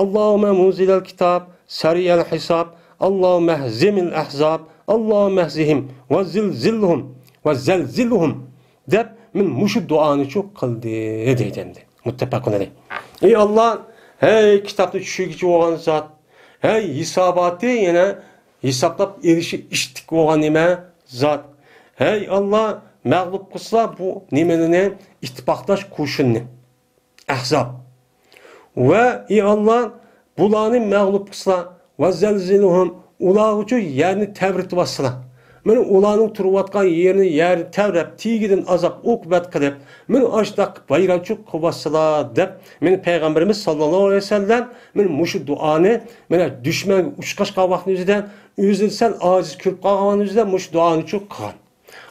اللهم منزل الكتاب، سريع الحساب، اللهم اهزم الأحزاب، اللهم اهزهم وزلزلهم وزلزلهم دەپ، مەن مۇشۇ دۇئانىچۇ قىلدى دەيدۇ ئەمدى. مۇتتەپەقۇن ئەلەيھ. ئەي ئاللا، ھەي كىتابنى چۈشۈرگۈچى بولغان زات، ھەي ھېساباتى يەنە ھېسابلاپ ئېلىشى ئىشتىك بولغان نېمە؟ زات. ھەي ئاللا، مەغلۇپ قىلسىلا بۇ نېمىلىنى، ئىتتىپاقداش قوشۇننى. ئەھزاب. ۋە ئى ئاللا، بۇلارنى مەغلۇپ قىلسىلا، ۋە زەلزىلۇھۇم، ئۇلارغىچۇ يەرنى تەۋرىتىۋاتسىلا. مانا ئۇلارنىڭ تۇرۇۋاتقان يېرىنى يەرنى تەۋرەپ، تېگىدىن ئازاب ئوقۇبەت قىلىپ، مانا ئاشۇنداق قىلىپ ۋەيرانچۇ قىلىۋاتسىلا دەپ، مانا پەيغەمبىرىمىز ساللاللاھۇ ئەلەيھى ۋەسەللەم مانا مۇشۇ دۇئانى، مانا دۈشمەنگە ئۇچراشقان ۋاقتىنىڭ ئۆزىدە، ئۆزىنى سەل ئاجىز كۆرۈپ قالغان ۋاقتىنىڭ ئۆزىدە مۇشۇ دۇئانىچۇ قىلغان.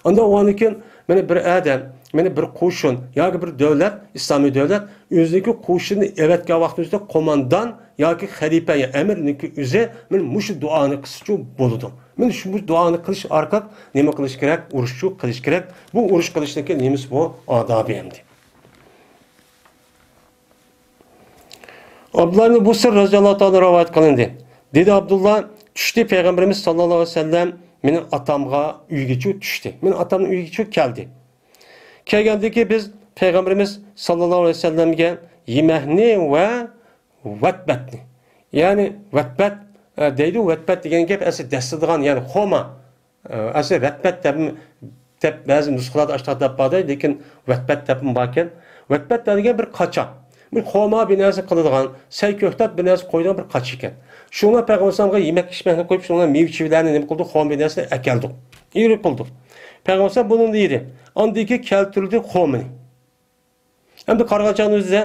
ئاندىن ئۇنىڭدىن كېيىن مانا بىر ئادەم، مانا بىر قوشۇن ياكى بىر دۆلەت، ئىسلامىي دۆلەت ئۆزىنىڭكى قوشۇنىنى ئەۋەتكەن ۋاقتىنىڭ ئۆزىدە قوماندان ياكى خەلىپە يا ئەمىرنىڭكى ئۆزى مانا مۇشۇ دۇئانى قىلسىچۇ بولىدۇ. مانا شۇ دۇئانى قىلىش ئارقىلىق نېمە قىلىش كېرەك؟ ئۇرۇشچۇ قىلىش كېرەك. بۇ ئۇرۇش قىلىشنىڭكى نېمىسى بۇ؟ ئادابى ئەمدى. ئابدۇللا ئىبن بۇسىر رەزىياللاھۇ تائالا رىۋايەت قىلىندى. دېدى ئابدۇللا، چۈشتى پەيغەمبىرىمىز ساللاللاھۇ ئەلەيھى ۋەسەللەم مېنىڭ ئاتامغا ئۆيگىچۇ چۈشتى. مېنىڭ ئاتامنىڭ ئۆيىگىچۇ كەلدى. كەلگەندىكى بىز پەيغەمبىرىمىز ساللاللاھۇ ئەلەيھى ۋەسەللەمگە يېمەكنى ۋە ۋەتبەتنى، يەنى ۋەتبەت، ئە، دەيدۇ، ۋەتبەت دېگەن گەپ ئەسلى دەسسىدىغان، يەنى خورما. ئە، ئەسلى رەتبەت دەپ، دەپ بەزى نۇسخىلاردا ئاشۇنداق دەپ بار دەيدۇ، لېكىن ۋەتبەت دەپمۇ باركەن. ۋەتبەت دېگەن بىر قاچا. بىر خورما بىر نەرسە قىلىدىغان، سەي كۆكتات بىر نەرسە قويىدىغان بىر قاچا ئىكەن. شۇڭا پەيغەمبەر ئەلەيھىسسالامغا يېمەك ئىچمەكنى قويۇپ، شۇڭا مېۋە چىۋىلەرنى نېمە قىلدۇق؟ خورما بىر نەرسىنى ئەكەلدۇق. ئېرى قىلدۇق. پەيغەمبەر ئەلەيھىسسالام بۇنىڭدا يېدى. ئاندىن كېيىن كەلتۈرۈلدى خورمىنى. ئەمدى قارىغان چاغدا ئۆزىدە،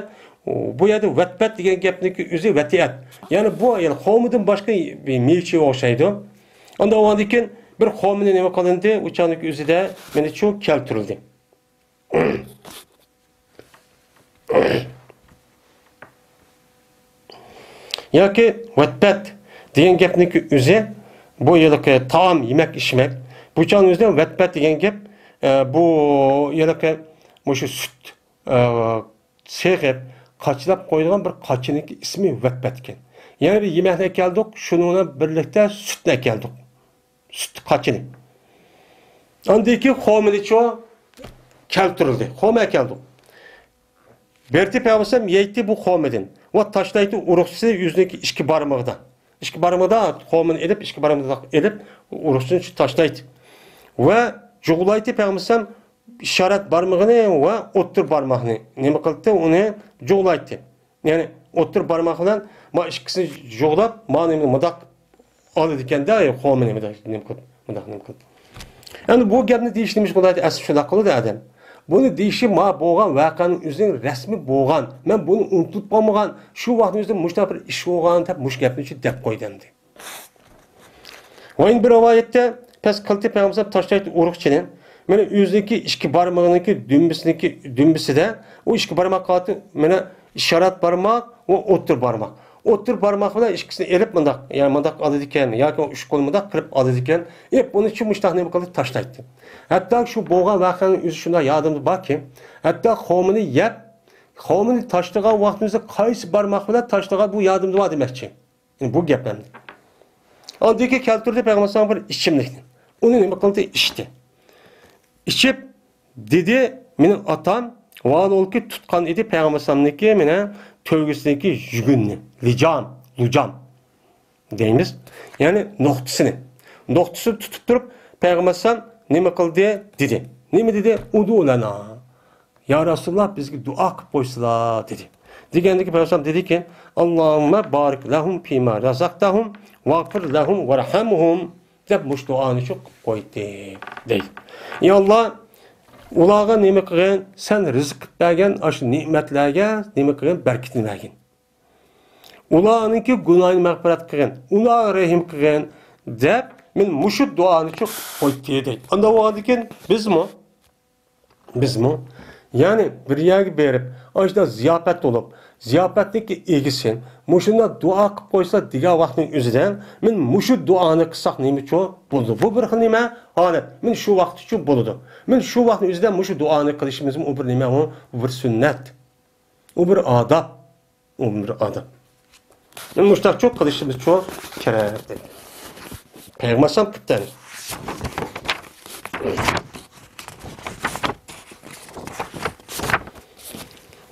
بۇ يەردە ۋەتبەت دېگەن گەپنىڭكى ئۆزى ۋەتىئەت. يەنى بۇ، يەنى خورمىدىن باشقا بىر مېۋە چىۋىگە ئوخشايدۇ. ئاندىن ئۇنىڭدىن كېيىن بىر خورمىنى نېمە قىلىندى؟ ئۇ چاغنىڭكى ئۆزىدە مېنىچۇ كەلتۈرۈلدى. ياكى ۋەتبەت دېگەن گەپنىڭكى ئۆزى، بۇ ھېلىقى تائام، يېمەك، ئىچمەك. بۇ چاغنىڭ ئۆزىدە ۋەتبەت دېگەن گەپ، ئە، بۇ ھېلىقى مۇشۇ سۈت، ئە، سېغىپ، قاچىلاپ قويىدىغان بىر قاچىنىڭكى ئىسمى ۋەتبەت ئىكەن. يەنە بىر يېمەكنى ئەكەلدۇق، شۇنىڭ بىلەن بىرلىكتە سۈتنى ئەكەلدۇق. سۈت قاچىنى. ئاندىن كېيىن خورمىنىچۇ كەلتۈرۈلدى. خورما ئەكەلدۇق. بېرىتى پەيغەمبەر يەيتتى بۇ خورمىدىن. ۋە تاشلايتتى ئۇرۇقچىسى ئۆزىنىڭكى ئىككى بارمىقىدا. ئىككى بارمىقىدا خورمىنى ئېلىپ، ئىككى بارمىقىدا ئېلىپ، ئۇرۇقچىسىنى تاشلايتتى. ۋە جۇغلايتتى پەيغەمبەر ئىشارەت بارمىقىنى ۋە ئوتتۇرا بارماقنى. نېمە قىلدى؟ ئۇنى جۇغلايتتى. يەنى ئوتتۇرا بارماق بىلەن ما ئىككىسىنى جۇغلاپ، ما نېمە مۇنداق ئالىدىكەن-دە، خورمىنى مۇنداق نېمە قىلىپ، مۇنداق نېمە قىلىپ. ئەمدى بۇ گەپنى دېيىش نېمىش بولىدۇ، ئەسلى شۇنداق قىلىدۇ ئادەم. بۇنى دېيىشى ما بولغان ۋەقەنىڭ ئۆزىنىڭ رەسمى بولغان، مەن بۇنى ئۇنتۇلۇپ قالمىغان، شۇ ۋاقىتنىڭ ئۆزىدە مۇشۇنداق بىر ئىش بولغان دەپ مۇشۇ گەپنى دەپ قويدى ئەمدى. ۋە يەنە بىر رىۋايەتتە، پەس قىلتى پەيغەمبەر تاشلايتتى ئۇرۇقچىنى. مانا ئۆزىنىڭكى ئىككى بارمىقىنىڭكى دۈمبىسىنىڭكى دۈمبىسىدە، ئۇ ئىككى بارماق قالاتتى، مانا ئىشارەت بارماق ۋە ئوتتۇرا بارماق. ئوتتۇرا بارماق بىلەن ئىككىسىنى ئېلىپ مۇنداق، يەنى مۇنداق ئالىدىكەن ياكى ئۈچ قول مۇنداق قىلىپ ئالىدىكەن. ئېلىپ ئۇنى شۇ مۇشۇنداق نېمە قىلىپ تاشلايتتى. ھەتتا شۇ بولغان ۋەقەنىڭ ئۆزى شۇنداق يادىمدا باركى، ھەتتا خورمىنى يەپ، خورمىنى تاشلىغان ۋاقتىمىزدا قايسى بارماق بىلەن تاشلىغان بۇ يادىمدا بار دېمەكچى. يەنى بۇ گەپ ئەمدى. ئاندىن كېيىن كەلتۈردى پەيغەمبەر بىر ئىچىملىكنى. ئۇنى نېمە قىلدى؟ ئىچتى. ئىچىپ دېدى، مېنىڭ ئاتام ۋالىلىكى تۇتقان ئىدى پەيغەمبەر ئەلەيھىسسالامنىڭكى مانا تۆگىسىدىكى يۈگۈننى، لىجام، لۇجام دەيمىز. يەنى نوختىسىنى. نوختىسىنى تۇتۇپ تۇرۇپ پەيغەمبەر ئەلەيھىسسالام نېمە قىلدى؟ دېدى. نېمە دېدى؟ ئۇدۇ لەنا. يا رەسۇلاللا، بىزگە دۇئا قىلىپ قويسىلا، دېدى. دېگەندىكى پەيغەمبەر دېدىكى، ئاللاھۇممە بارىك لەھۇم فىما رەزەقتەھۇم ۋەغفىر لەھۇم ۋەرھەمھۇم، دەپ مۇشۇ دۇئانى شۇ قىلىپ قويدى، دەيدۇ. يا ئاللا، ئۇلارغا نېمە قىلغىن؟ سەن رىزىق قىلىپ بەرگەن ئاشۇ نېمەتلەرگە نېمە قىلغىن؟ بەرىكىتىنى بەرگىن. ئۇلارنىڭكى گۇناھىنى مەغپىرەت قىلغىن. ئۇلارغا رەھىم قىلغىن، دەپ مەن مۇشۇ دۇئانى شۇ قىلىپ قويدى، دەيدۇ. ئاندىن بولغاندىن كېيىن بىزمۇ بىزمۇ، يەنى بىر يەرگە بېرىپ، ئاشۇنداق زىياپەت بولۇپ، زىياپەتنىڭكى ئىگىسى مۇشۇنداق دۇئا قىلىپ قويسا دېگەن ۋاقىتنىڭ ئۆزىدە، مەن مۇشۇ دۇئانى قىلساق نېمىچۇ بولىدۇ؟ بۇ بىر خىل نېمە؟ ھالەت. مەن شۇ ۋاقىتچۇ بولىدۇ. مەن شۇ ۋاقىتنىڭ ئۆزىدە مۇشۇ دۇئانى قىلىشىمىزمۇ ئۇ بىر نېمە؟ ئۇ بىر سۈننەت. ئۇ بىر ئاداب. ئۇ بىر ئاداب. مۇشۇنداق چوڭ قىلىشىمىز چوڭ كېرەك دەيدۇ. پەيغەمبەر ئەلەيھىسسالام قىپتەن.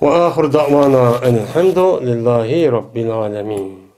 وآخر دعوانا أن الحمد لله رب العالمين.